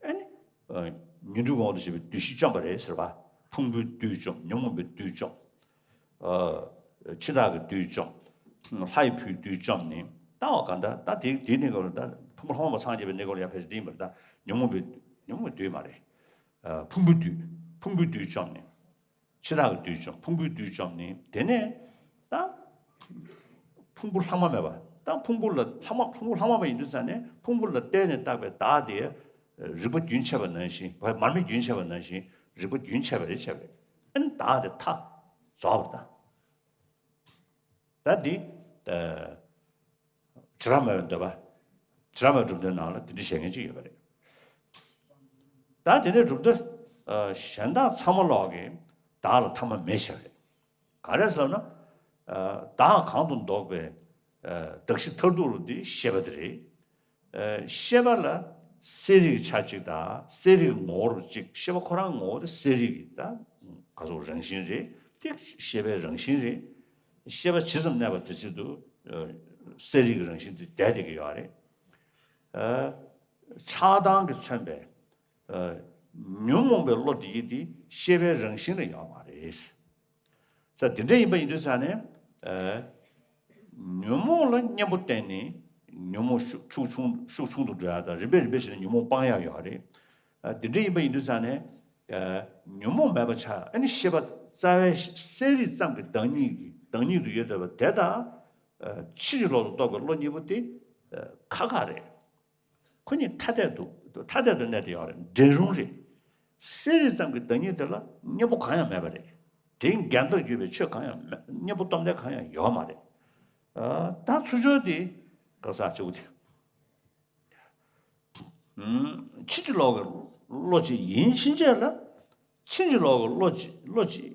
ཨེ་ནི། ཉོན་སྒྲིབ་འོག་ཏུ་བྱས་པའི་བདུད་བཞི་བཅོམ་པ་རེད་ཟེར་བ། ཕུང་པོའི་བདུད་བཅོམ། ཉོན་མོངས་པའི་བདུད་བཅོམ། ཨ་འཆི་བདག་གི་བདུད་བཅོམ། ལྷ་ཡི་བུའི་བདུད་བཅོམ་ནི། ད་འོ་ག་འདྲ་ད་དེ་དེའི་གནས་སྐབས་ལ་ད་ཕུང་པོ་ལྷག་མ་པ་སངས་རྒྱས་པའི་གནས་སྐབས་ལ་ཡང་ཕལ་ཆེར་དེ་ཡིན་པར། ད་ཉོན་མོངས་པའི་ཉོན་མོངས་པའི་བདུད་མ་རེད། ཨ་ཕུང་པོའི་བདུད། ཕུང་པོའི་བདུད་བཅོམ་ནི། འཆི་བདག་གི་བདུད་བཅོམ། ཕུང་པོའི་བདུད་བཅོམ་ནི། དེ་ནས་ད་ཕུང་པོ་ལྷག་མ་མེད་པ། ད་ཕུང་པོ་ལ་ལྷག་མ། ཕུང་པོ་ལྷག་མ་པ་ཡིན་དུས་ཙང་ནས་ཕུང་པོ་ལ་བརྟེན་ནས་བཏགས་པའི་བདག་དེ་རིག་པ་རྒྱུན་ཆད་པ་ནང་བཞིན། བ་མར་མེ་རྒྱུན་ཆད་པ་ནང་བཞིན་རིག་པ་རྒྱུན་ཆད་པ་རེད་བྱས་པས། ཨ་ནི་བདག་དེ་མཐའ་རྫོགས་པ་དང་། ད་འདི་ཨ་བྱེ་བྲག་སྨྲ་བའི་འདོད་པ། བྱེ་བྲག་སྨྲ་བའི་གྲུབ་དོན་ནང་ལ་དེ་འདྲ་བཤད་མཁན་ཅིག་ཡོད་པ་རེད། ད་དེ་འདྲའི་གྲུབ་དོན་ཨ་གཞན་དག་ཚང་མ་ལོག་གི་བདག་ལ་ཐ་མ་མེད་བྱས་པ་རེད། ག་རེ་ཟེར་ན། ཨ་བདག་གང་དུ་འདོགས་པའི་ཨ་གདགས་གཞི་མཐར་ཐུག་རུ་འདི་ཤེས་པ་དེ་རེད། ཨ་ཤེས་པ་ལ་གསལ་རིག་ཆ་གཅིག་དང་གསལ་རིག་ངོ་བོར་གཅིག། ཤེས་པ་ཁོ་རང་ངོ་བོ་དེ་གསལ་རིག་གི་ད་ག་ཟེར་རང་བཞིན་རེད། དེ་ཤེས་པའི་རང་བཞིན་རེད། ཤེས་པ་ཇི་ཙམ་གནས་པ་དེ་ཙམ་དུ་ཨ་གསལ་རིག་གི་རང་བཞིན་དེ་བསྡད་བསྡད་ཀྱི་ཡོད་རེད། ཨ་ཆགས་སྡང་གིས་མཚོན་པའི་ཨ་ཉོན་མོངས་པའི་བློ་དེ་ཡིས་དེ་ཤེས་པའི་རང་བཞིན་ལ་ཡོད་མ་རེད། ས་དེ་འདྲ་ཡིན་པ་ཡིན་དུས་ཙང་ནས། ཨ་ཉོན་མོངས་ལ་གཉེན་པོ་བསྟེན་ནས་ཉོན་མོངས་ཤུགས་ཤུགས་ཆུང་ཤུགས་ཆུང་དུ་འགྲོ་ཡག་དང་། རིམ་པས་རིམ་པས་བྱས་ནས་ཉོན་མོངས་སྤང་ཡག་ཡོད་རེད། ཨ་དེ་འདྲ་ཡིན་པ་ཡིན་དུས་ཙང་ནས། ཨ་ཉོན་མོངས་མེད་པ་ཆགས། ཨ་ནི་ཤེས་པ་རྩ་བའི་གསལ་རིག་ཙམ་གྱི་བདག་ཉིད་ཀྱི་བདག་ཉིད་དུ་ཡོད་བསྡད་པ་དེ་དང་། ཨ་ཕྱིན་ཅི་ལོག་ཏུ་རྟོགས་པའི་བློ་གཉིས་པོ་དེ་ཨ་ཁ་ཁ་རེད། ཁོ་གཉིས་ཐ་དད་དུ་ཐ་དད་དུ་གནས་བསྡད་ཡོད་རེད། འབྲེལ་རུང་རེད། གསལ་རིག་ཙམ་གྱི་བདག་ཉིད་དེ་ལ་གཉེན་པོ་གང་ཡང་མེད་པ་རེད། དེའི་འགལ་ཟླར་གྱུར་པའི་ཆོས་གང་ཡང་མེད། གཉེན་པོ་སྟོབས་ལྡན་གང་ཡང་ཡོད་མ་རེད། ཨ་ད་ཚུར་ཕྱོགས་དེ་ག་ས་གཅིག་པུ་དེ། ཕྱིན་ཅི་ལོག་གི་བློ་ཅིག་ཡིན་ཕྱིན་ཆད་ལ། ཕྱིན་ཅི་ལོག་གི་བློ་ཅིག་བློ་ཅིག་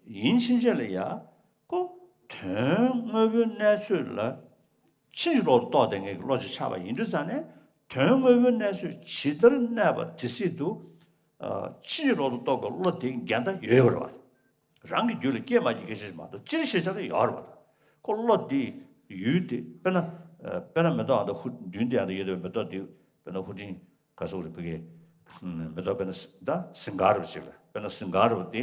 ཡིན་ཕྱིན་ཆད་ལ་ཡ། ཁོ་དོན་དངོས་པོའི་གནས་ཚོད་ལ་ཕྱིན་ཅི་ལོག་ཏུ་རྟོགས་བསྡད་མཁན་གྱི་བློ་ཅིག་ཆགས་པ་ཡིན་དུས་ཙང་ནས། དོན་དངོས་པོའི་གནས་ཚོད་ཇི་ལྟར་གནས་པ་དེ་སྲིད་དུ། ཨ་ཕྱིན་ཅི་ལོག་ཏུ་རྟོགས་པའི་བློ་དེའི་འགལ་ཟླ་ཡོད་པ་རེད་བ། རང་གི་རྒྱུད་ལ་སྐྱེས་མ་སྐྱེས་སྐད་ཆ་ཞིག་མ་གཏོགས་སྤྱིར་ཤེས་བྱ་ལ་ཡོད་རེད་བ། ཁོ་བློ་དེ་ཡུལ་དེ་དཔེར་ན། ཨ་དཔེར་ན་མེ་ཏོག་ཨ་ད་ཧུ་མདུན་དེ་ཨ་ད་ཡོད་དེ་མེ་ཏོག་དེ་དཔེར་ན་ཧུ་ཀྲིན་ག་ཟེར་རེད་བོད་སྐད། མེ་ཏོག་དཔེར་ན་ད་ཟིང་ག་རུ་ཅིག་ལ་དཔེར་ན་ཟིང་ག་རུ་དེ།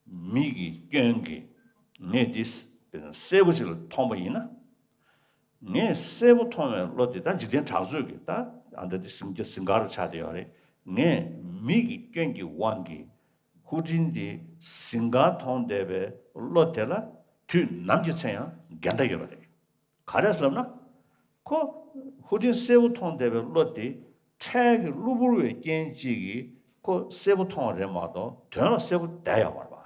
མིག་གི་སྐྱོན་གྱིས་ངས་འདི་དཔེར་ན་གསལ་པོ་ཅིག་ལ་མཐོང་པ་ཡིན་ན། ངས་གསལ་པོ་མཐོང་བའི་བློ་དེ་ད་འཇིག་རྟེན་གྲགས་ཚོད་ཀྱི་ད་ཨ་འདྲ་དེ་ཟིང་ཆ་ཟིང་ག་རུ་ཆགས་བསྡད་ཡོད་རེད། ངས་མིག་གི་སྐྱོན་གྱི་དབང་གིས་ཧུ་ཀྲིན་དེ་ཟིང་ག་མཐོང་བསྡད་པའི་བློ་དེ་ལ་དུས་ནམ་གྱི་ཚེ་ཡང་འགལ་ཟླ་ཡོད་པ་རེད། ག་རེ་ཟེར་ལབ་ན། ཁོ་ཧུ་ཀྲིན་གསལ་པོ་མཐོང་བསྡད་པའི་བློ་དེ་འཕྲལ་གྱི་གློ་བུར་བའི་རྐྱེན་གཅིག་གིས་ཁོ་གསལ་པོ་མཐོང་བ་རེད་མ་གཏོགས་དོན་ལ་གསལ་པོ་བསྡད་ཡོད་མ་རེད་པ།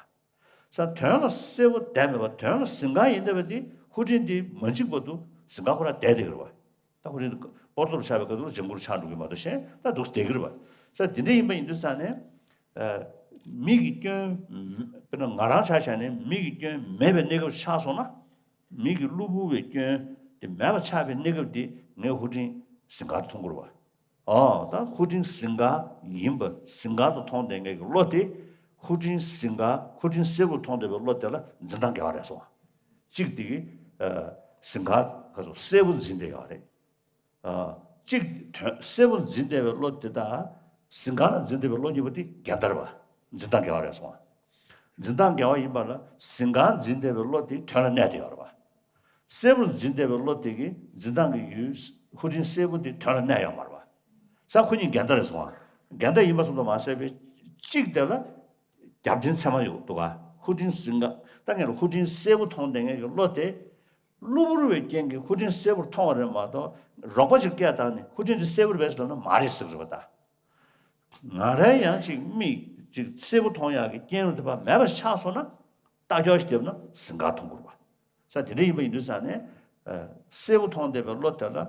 ས་དོན་ལ་གསལ་པོ་བསྡད་མེད་པ། དོན་ལ་ཟིང་ག་ཡིན་བསྡད་པ་དེ་ཧུ་ཀྲིན་དེ་མ་འཇིག་བར་དུ་ཟིང་ག་ཁོ་རང་བསྡད་བསྡད་ཀྱི་རེད་པ། ད་ཧུ་ཀྲིན་དེ་སྤོར་ཏོ་རུ་ཆགས་པའི་སྐབས་སུ་ལ་ལྗང་གུ་རུ་ཆགས་འགྲོ་གི་མ་གཏོགས་གཞན་ད་འདུག་བསྡད་ཀྱི་རེད་པ། ས་དེ་འདྲ་ཡིན་པ་ཡིན་དུས་ཙང་ནས། ཨ་མིག་གི་སྐྱོན། དཔེར་ན་ང་རང་ཆ་བཞག་ནས་མིག་གི་སྐྱོན་མེད་པའི་གནས་སྐབས་ཆགས་སོང་ན། མིག་གི་གློ་བུར་བའི་སྐྱོན་ དེ་མེད་པ་ཆགས་པའི་གནས་སྐབས་དེ་ངས་ཧུ་ཀྲིན་ཟིང་ག་དུ་མཐོང་གི་རེད་བ། ཨོ་ད་ཧུ་ཀྲིན་ཟིང་ག་ཡིན་པ་ཟིང་ག་དུ་མཐོང་བསྡད་མཁན་གྱི་བློ་དེ་ཧུ་ཀྲིན་ཟིང་ག་ཧུ་ཀྲིན་སེར་པོ་མཐོང་བསྡད་པའི་བློ་དེ་ལ་འཛིན་སྟངས་འགལ་བ་རེད་སོང་བ། གཅིག་དེ་གི་ཟིང་ག་ག་ཚོད་སེར་པོ་འཛིན་བསྡད་ཡོད་རེད། གཅིག་དོན་གསལ་པོ་འཛིན་བསྡད་པའི་བློ་དེ་དང་ཟིང་ག་ལ་འཛིན་བསྡད་པའི་བློ་གཉིས་པོ་དེ་འགལ་ཟླ་རེད་པ། འཛིན་སྟངས་འགལ་བ་རེད་སོང་བ། འཛིན་སྟངས་འགལ་བ་ཡིན་པ་ལ་ཟིང་ག་འཛིན་བསྡད་པའི་བློ་དེ་དོན་ལ་གནས་བསྡད་ཡོད་རེད་པ། གསལ་པོ་འཛིན་བསྡད་པའི་བློ་དེ་གི་འཛིན་སྟངས་ཀྱི་ཡུལ་ཧུ་ཀྲིན་སེར་པོ་དེ་དོན་ལ་གནས་ཡོད་མ་རེད་པ། ས་ཁོ་གཉིས་འགལ་ཟླ་རེད་སོང་བ། འགལ་ཟླ་ཡིན་པ་ཙམ་དུ་མ་ཟད་པའི་གཅིག་དེ་ལ་རྒྱབ་རྟེན་ཚད་མ་ཡོད་འདུག་ག་ཧུ་ཀྲིན་ཟིང་ག་ད་ངས་ལ་ཧུ་ཀྲིན་སེར་པོ་མཐོང་བསྡད་མཁན་གྱི་བློ་དེ། གློ་བུར་བའི་རྐྱེན་གྱིས་ཧུ་ཀྲིན་སེར་པོར་མཐོང་བ་རེད་མ་གཏོགས་རོགས་པ་ཅིག་སྐད་བཏང་ནས་ཧུ་ཀྲིན་དེ་སེར་པོར་བས་ཟེར་ལབ་ན་མ་རེད་ཟེར་གི་རེད་པ་ད། ང་རའི་ཡང་ཅིག་མིག་ཅིག་སེར་པོ་མཐོང་ཡག་གི་རྐྱེན་རུ་དེ་བ་མེད་པ་ཆགས་སོང་ན་ལྟ་སྐྱོ་ཞིག་བརྒྱབ་ན་ཟིང་ག་མཐོང་དགོས་པ། ས་དེ་འདྲ་ཡིན་པ་ཡིན་དུས་ས་ནས་སེར་པོ་མཐོང་བསྡད་པའི་བློ་དེ་ལ།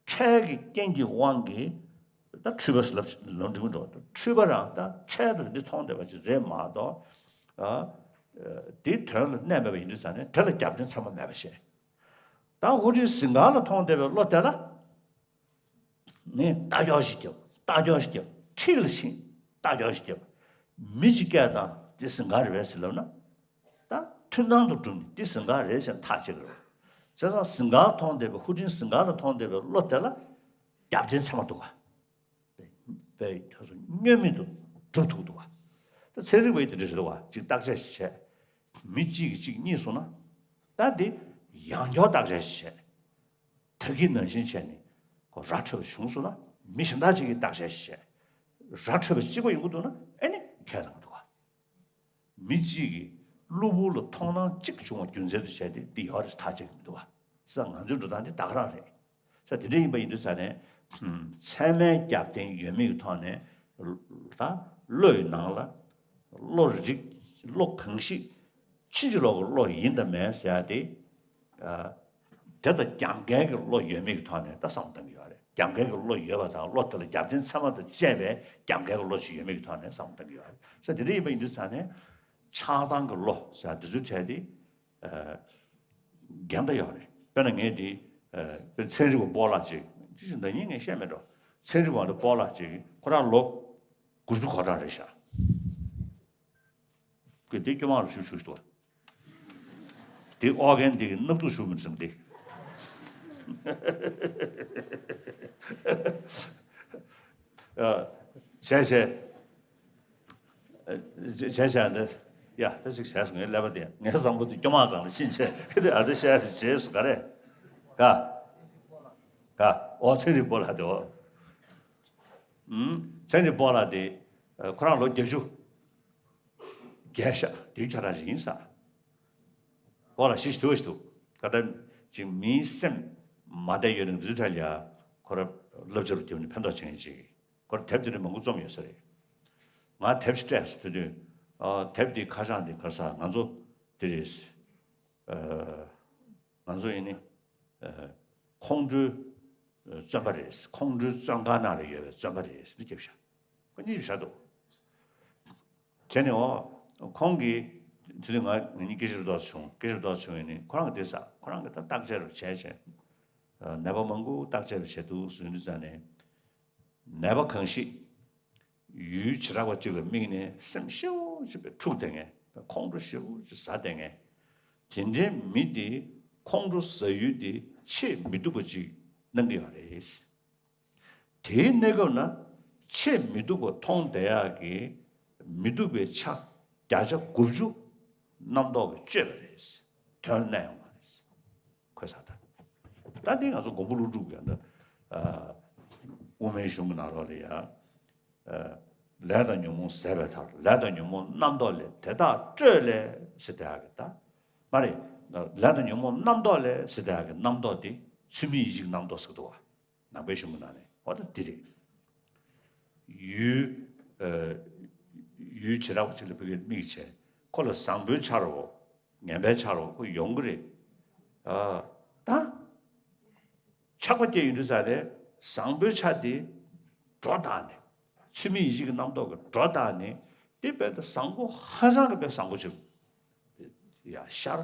འཕྲལ་གྱི་རྐྱེན་གྱི་དབང་གིས་ད་འཁྲུལ་པ་ཟེར་ལབ་ལམ་འགྲིག་མི་འགྲོ། འཁྲུལ་པ་རང་ད་འཕྲལ་དུ་འདི་མཐོང་བསྡད་པ་ཅིག་རེད་མ་གཏོགས་ཨ་འདི་དོན་ལ་གནས་མེད་པ་ཡིན་དུས་ཙང་ནས་དེ་ལ་རྒྱབ་རྟེན་ཚད་མ་མེད་པ་བཤད། ད་ཧུ་ཀྲིན་ཟིང་ག་ལ་མཐོང་བསྡད་པའི་བློ་དེ་ལ་ངས་ལྟ་སྐྱོ་ཞིག་བརྒྱབ། ལྟ་སྐྱོ་ཞིག་བརྒྱབ། འཁྲིས་ལ་ཕྱིན། ལྟ་སྐྱོ་ཞིག་བརྒྱབ། མི་གཅིག་སྐད་བཏང་འདི་ཟིང་ག་རེད་པས་ཟེར་ལབ་ན། ད་མཐུན་སྣང་དུ་གྲུབ་ནས་འདི་ཟིང་ག་རེད་ཟེར་ཐག་བཅད་ཀྱི་རེད། བྱས་ཙང་ཟིང་ག་མཐོང་བསྡད་པའི་ཧུ་ཀྲིན་ཟིང་ག་ལ་མཐོང་བསྡད་པའི་བློ་དེ་ལ་རྒྱབ་རྟེན་ཚད་མ་འདུག་ག་དཔེ་ཁྱོད་ཚོ་བསྙོན་མེད་དུ་གྲུབ་ཐུབ་འདུག་ག་ད་ཚན་རིག་པ་ཡིན་དེ་འདྲ་རེད་བ། ཅིག་བརྟག་དཔྱད་ཞིག་བྱས། མི་གཅིག་གིས་གཅིག་རྙེད་སོང་ན། ད་འདི་ཡང་བསྐྱར་བརྟག་དཔྱད་ཞིག་བྱས། ད་གིན་ནང་བཞིན་བྱས་ནས་ཁོ་ར་འཕྲོད་པ་བྱུང་སོང་ན་མི་གཞན་དག་ཅིག་གིས་བརྟག་དཔྱད་ཞིག་བྱས། ར་འཕྲོད་པ་གཅིག་པ་ཡོང་གི་འདུག་ན་ཨེ་ནི་ཁས་བླངས་འདུག་ག་མི་གཅིག་གིས་གློ་བུར་ལ་མཐོང་སྣང་གཅིག་བྱུང་བ་རྒྱུ་མཚན་དུ་བྱས་ཏེ་འདི་ཡོད་རེད་ཐག་བཅད་ཀྱི་མི་འདུག་བ། ས་ང་ཚོའི་འགྲོ་སྟངས་འདི་ད་ག་རང་རེད། ས་དེ་འདྲ་ཡིན་པ་ཡིན་དུས་ས་ནས་ཚད་མའི་རྒྱབ་རྟེན་ཡོད་མེད་ཀྱི་ཐོག་ནས་ད་བློ་ཡི་ནང་ལ་བློ་རིག་བློ་གང་ཞིག་ཕྱིན་ཅི་ལོག་གི་བློ་ཡིན་དང་མེད་ཟེར་ཡ་དེ། དེ་དང་རྒྱབ་འགལ་གྱི་བློ་ཡོད་མེད་ཀྱི་ཐོག་ནས་ད་བསམ་བློ་གཏང་གི་ཡོད་རེད། རྒྱབ་འགལ་གྱི་བློ་ཡོད་པ་དང་བློ་དེ་ལ་རྒྱབ་རྟེན་ཚད་མ་དང་བཅས་པའི་རྒྱབ་འགལ་གྱི་བློ་ཞིག་ཡོད་མེད་ཀྱི་ཐོག་ནས་བསམ་བློ་གཏང་གི་ཡོད་རེད། ས་དེ་འདྲ་ཡིན་པ་ཡིན་དུས་ས་ནས་ཆགས་སྡང་གི་བློ་ཟེར་དེ་ཚོའི་གྲས་དེ་འགལ་ཟླ་ཡོད་རེད། དཔེར་ན་ངས་དེ་དཔེར་ཚན་རིག་པ་སྤོ་ལགས་ཅིག་ཅི་ཞིག་ན་ནིང་ངས་བཤད་མེད་འགྲོ། ཚན་རིག་པ་དེ་སྤོ་ལགས་ཅིག་ཁོ་རང་ལོ་དགུ་བཅུ་གོ་གྲངས་རེད་ཤག་ཁོས་དེ་སྐྱོ་མ་རུ་ཞུ་ཞུ་ཞུ་བ། དེ་ཨོ་རྒན་དེ་གི་སྣབས་དུག་ཞུ་མི་ཚང་དེ། བྱས་བྱས། བྱས་བྱས་འདི། ཡ་ད་ཅིག་བྱས་སོང་ངའི་ཀླད་པ་དེ་ངའི་བཟང་པོ་དེ་སྐྱོ་མ་གང་ལ་ཕྱིན་ཆད་ཨ་དེ་བཤད་དེ་བྱས་སོ་ག་རེ། ག་ག་ཨོ་ཚན་རིག་པ་སྤོ་ལགས་དེ་ཨོ། ཚན་རིག་པ་སྤོ་ལགས་དེ་ཁོ་རང་ལོ་བརྒྱད་ཅུ། བརྒྱད་ཤག་དུས་ཁྱོད་རང་རིང་ས། ཁོ་ལ་ཤི་ཤི་དུ་ཤི་དུ། ཀ་ད་ཅིག་མིའི་སེམས་མ་བདེ་ཡོད་ནི་འདི་ཚོ་ཡ། ཁོ་ར་བསླབ་བྱ་རུ་རྒྱབ་ནི་ཕན་ཐོགས་ཆེན་ཅིག་ཁོ་ར་དེབ་དེ་འདྲ་མང་པོ་རྩོམ་ཡོད་ས་རེད། ང་དེབ་ཞིག་སྤྲད་སོང་དུས་དུས། ཨ་དེབ་འདི་ཁ་བྱང་འདི་ཁ་ས་ང་ཚོ་འདི་རེད། ཨ་ང་ཚོ་ཡིན་ནི། ཨ་ཁོང་ཁྲོའི་བཙོན་པ་རེད། ཁོང་ཁྲོའི་བཙོན་ཁང་ནང་ལ་ཡོད་པའི་བཙོན་པ་རེད་ཟེར་ནས་རྒྱབ་ཤག་ཁོ་གཉིས་བཞག་འདུག་བྱས་ནས་འོ། ཁོང་གིས་དེ་དུས་ང་ང་གཉིས་སྐད་ཆ་རུ་ཏོག་ཙམ་བྱུང་། སྐད་ཆ་རུ་ཏོག་ཙམ་བྱུང་ཡིན་ནི་ཁོ་རང་གིས་དེ་ཟ་ཁོ་རང་གིས་ད་བརྟག་དཔྱད་རུ་བྱས་བྱས། ནད་པ་མང་པོ་བརྟག་དཔྱད་རུ་བྱས་འདུག་ཟེར་དུས་ཙང་ནས། ནད་པ་གང་ཞིག་ཡུལ་བྱེ་བྲག་པ་གཅིག་ལ་དམིགས་ནས་སེམས་ཞེ་པོ་ཅིག་པའི་འཁྲུག་བསྡད་མཁན། ཁོང་ཁྲོ་ཞེ་པོ་ཅིག་ཟ་བསྡད་མཁན། དེ་འདྲའི་མི་དེ་ཁོང་ཁྲོ་ཟ་ཡུལ་དེ་ཆེས་མི་སྡུག་པ་ཅིག་སྣང་གི་ཡོད་རེད། དེའི་གནས་སྐབས་ན་ཆེས་མི་སྡུག་པ་མཐོང་བསྡད་ཡག་གི་མི་སྡུག་པའི་ཆ་བརྒྱ་ཆ་དགུ་བཅུ་རྣམ་རྟོག་གིས་གཅོད་པ་རེད། དོན་གནས་ཡོང་བ་རེད། ཁོས་ས་ད། ད་འདི་ང་ཚོ་མགོན་པོ་ཀླུ་སྒྲུབ་ཀྱི་ད་དབུ་མའི་གཞུང་གི་ནང་ལོགས་ལ་ཡ། ལས་དང་ཉོན་མོངས་ཟད་པའི་མཐར། ལས་དང་ཉོན་མོངས་རྣམ་རྟོག་ལས། དེ་དག་སྤྲོས་ལས་ཟེར་དེ་ཡག་གི་ད། མ་རེད། ལས་དང་ཉོན་མོངས་རྣམ་རྟོག་ལས་ཟེར་དེ་ཡག་གི་རྣམ་རྟོག་དེ་ཚུལ་མིན་ཡིད་བྱེད་ཀྱི་རྣམ་རྟོག་ཟེར་གི་འདུག་བ། ནང་པའི་གཞུང་གི་ནང་ནས་འོ་ད་འདི་རེད། ཡུལ། ཡུལ་བྱེ་བྲག་པ་གཅིག་ལ་ཕ་གིར་དམིགས་བྱས། ཁོ་ལ་བཟང་པོའི་ཆ་རོ། ངན་པའི་ཆ་རོ་ཁོ་ཡོང་གི་རེད། ཨ། ད། ཆགས་པ་སྐྱེ་ཡོང་དུས་ཙ་ནས་བཟང་པོའི་ཆ་དེ་སྒྲོ་བཏགས་ནས། ཚུལ་མིན་ཡིད་བྱེད་ཀྱི་རྣམ་རྟོག་གིས་སྒྲོ་བཏགས་ནས་དེ་རྦད་དེ་བཟང་པོ་ཧ་ཅང་གི་དཔེ་བཟང་པོ་ཅིག་ཡ་ཤར།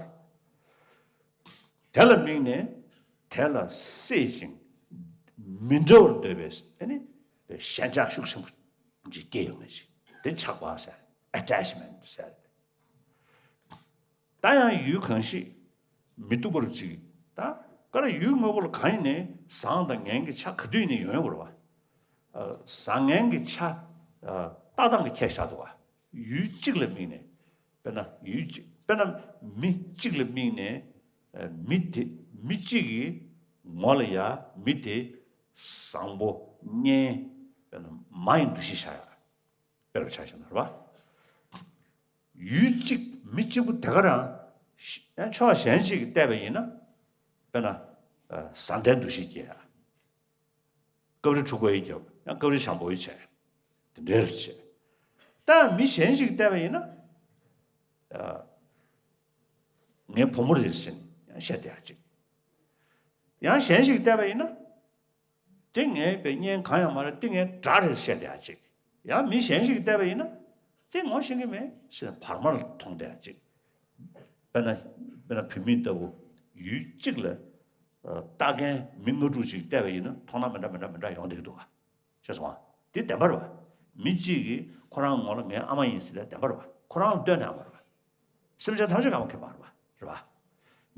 དེ་ལ་དམིགས་ནས་ དེ་ལ་སྲེད་ཅིང་མི་འདྲ་བར་འདོད་པའི་ཨ་ནི་ཞེན་ཆགས་ཤུགས་ཆེན་པོ་ཅིག་སྐྱེ་ཡོང་ངེས་ཤིག་དེ་ཆགས་པ་ཟེར། ཨེ་ཊེཆ་མེན་ཊི་ཟེར། ད་ཡང་ཡུལ་གང་ཞིག་མི་སྡུག་པ་རུ་ཅིག་ད་ག་རེ་ཡུལ་དངོས་པོ་ལ་གང་ཡིན་ནའི་བཟང་དང་ངན་གྱི་ཆ་ག་དུས་ཡིན་ནའི་ཡོང་ཡོང་བ་རེད་བ། བཟང་ངན་གྱི་ཆ་ལྟ་སྟངས་ཀྱི་ཁྱད་བཞག་འདུག་བ། ཡུལ་གཅིག་ལ་དམིགས་ནས། དཔེར་ན་ཡུལ་གཅིག་དཔེར་ན་མི་གཅིག་ལ་དམིགས་ནས། མི་དེ་མི་གཅིག་གི་ངོ་ལ་ཡ་མི་དེ་བཟང་པོ་ངན་དཔེར་ན་མ་ཡི་འདུ་ཤེས་བཞག་ཡ། དཔེར་བ་ཆ་བཞག་ན་རེད་བ། ཡུལ་གཅིག་མི་གཅིག་པུ་དེ་ག་རང་ཕྱོགས་གཞན་ཞིག་གིས་བལྟས་པ་ཡིན་ན། དཔེར་ན་བཟའ་ཟླའི་འདུ་ཤེས་སྐྱེ་ཡ། སྐབས་རེ་འཁྲུག་པ་ཡི་རྒྱབ་ཡང་སྐབས་རེ་བྱམས་པོ་ཡི་བྱས། དེ་འདྲའི་རེ་བྱས། ད་མི་གཞན་ཞིག་བལྟས་པ་ཡིན་ན། ངའི་བུ་མོ་རེད་ཟེར་ནས་ཡང་བཤད་བསྡད་ཡ་གཅིག་ཡང་གཞན་ཞིག་བལྟས་པ་ཡིན་ན། དེ་ངའི་བའི་གཉེན་གང་ཡང་མ་རེད། དེ་ངའི་དགྲ་རེད་བཤད་བསྡད་ཡ་གཅིག་ཡང་མི་གཞན་ཞིག་བལྟས་པ་ཡིན་ན། དེ་ངོ་ཤེས་ཀྱི་མེད་ཟེར་བར་མ་ལ་མཐོང་བསྡད་ཡ་གཅིག་དཔེར་ན་དཔེར་ན་བུད་མེད་ལྟ་བུ་ཡུལ་གཅིག་ལ་ལྟ་མཁན་མི་ལྔ་དྲུག་ཅིག་བལྟས་པ་ཡིན་ན་མཐོང་སྣང་མི་འདྲ་མི་འདྲ་མི་འདྲ་ཡོང་བསྡད་ཀྱི་འདུག་ག་ཤེས་སོང་ང་། དེ་བདེན་པ་རེད་བ། མི་གཅིག་གིས་ཁོ་རང་ངོ་ལ་ངའི་ཨ་མ་ཡིན་ཟེར་ཡ་བདེན་པ་རེད་བ། ཁོ་རང་ལ་ལྟོས་ནས་ཨ་མ་རེད་བ། སེམས་ཅན་ཐམས་ཅད་ཀྱང་མཁྱེན་པ་རེད་བ། རེད་བ།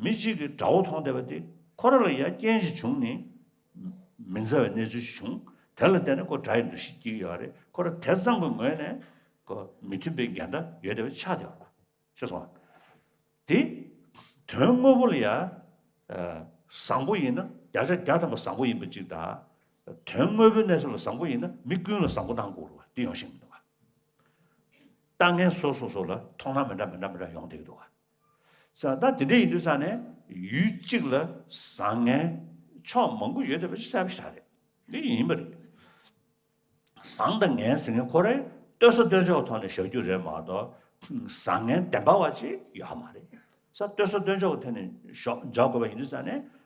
མི་གཅིག་གིས་དགྲ་བོ་མཐོང་བསྡད་པ་དེ་ཁོ་རང་ལ་ཡ་རྐྱེན་ཞིག་བྱུང་ནས་མི་མཛའ་བའི་གནས་ཚུལ་ཞིག་བྱུང་། དེ་ལ་བརྟེན་ནས་ཁོ་དགྲ་ཡི་འདུ་ཤེས་སྐྱེ་གི་ཡོད་རེད། ཁོ་རང་དེ་ཙམ་གྱི་ངོས་ནས་ཁོ་མི་མཐུན་པའི་འགལ་ཟླ་ཡོད་བསྡད་པ་ཆགས་བསྡད་ཡོད་རེད་བ། ཤེས་སོང་ང་། དེ་དོན་དངོས་པོ་ལ་ཡ། བཟང་པོ་ཡིན་ན་བརྒྱ་ཆ་བརྒྱ་ཐམ་པ་བཟང་པོ་ཡིན་པ་གཅིག་དང་། དོན་དངོས་པོའི་གནས་ཚུལ་ལ་བཟང་པོ་ཡིན་ན་མི་ཀུན་ལ་བཟང་པོ་གནང་དགོས་རེད་བ། དེ་ཡོང་ཤེས་མི་འདུག་བ། ལྟ་མཁན་སོ་སོ་སོ་ལ་མཐོང་སྣང་མི་འདྲ་མི་འདྲ་མི་འདྲ་ཡོང་བསྡད་ཀྱི་འདུག་བ། ས་ད་དེ་འདྲ་ཡིན་དུས་ཙང་ནས་ཡུལ་གཅིག་ལ་བཟང་ངན་ཕྱོགས་མང་པོ་ཡོད་བསྡད་པ་ཞིག་གསལ་པོ་ཞིག་རེད། འདི་ཡིན་པ་རེད། བཟང་དང་ངན་ཟེར་མཁན་ཁོ་རང་ལྟོས་ས་ལྟོས་འཇོག་ཐོག་ནས་བཞག་རྒྱུ་རེད་མ་གཏོགས། བཟང་ངན་བདེན་པ་བ་ཅིག་ཡོད་མ་རེད། ས་ལྟོས་ས་ལྟོས་འཇོག་གི་ཐད་ནས་བཞག་འཇོག་དགོས་པ་ཡིན་དུས་ཙང་ནས།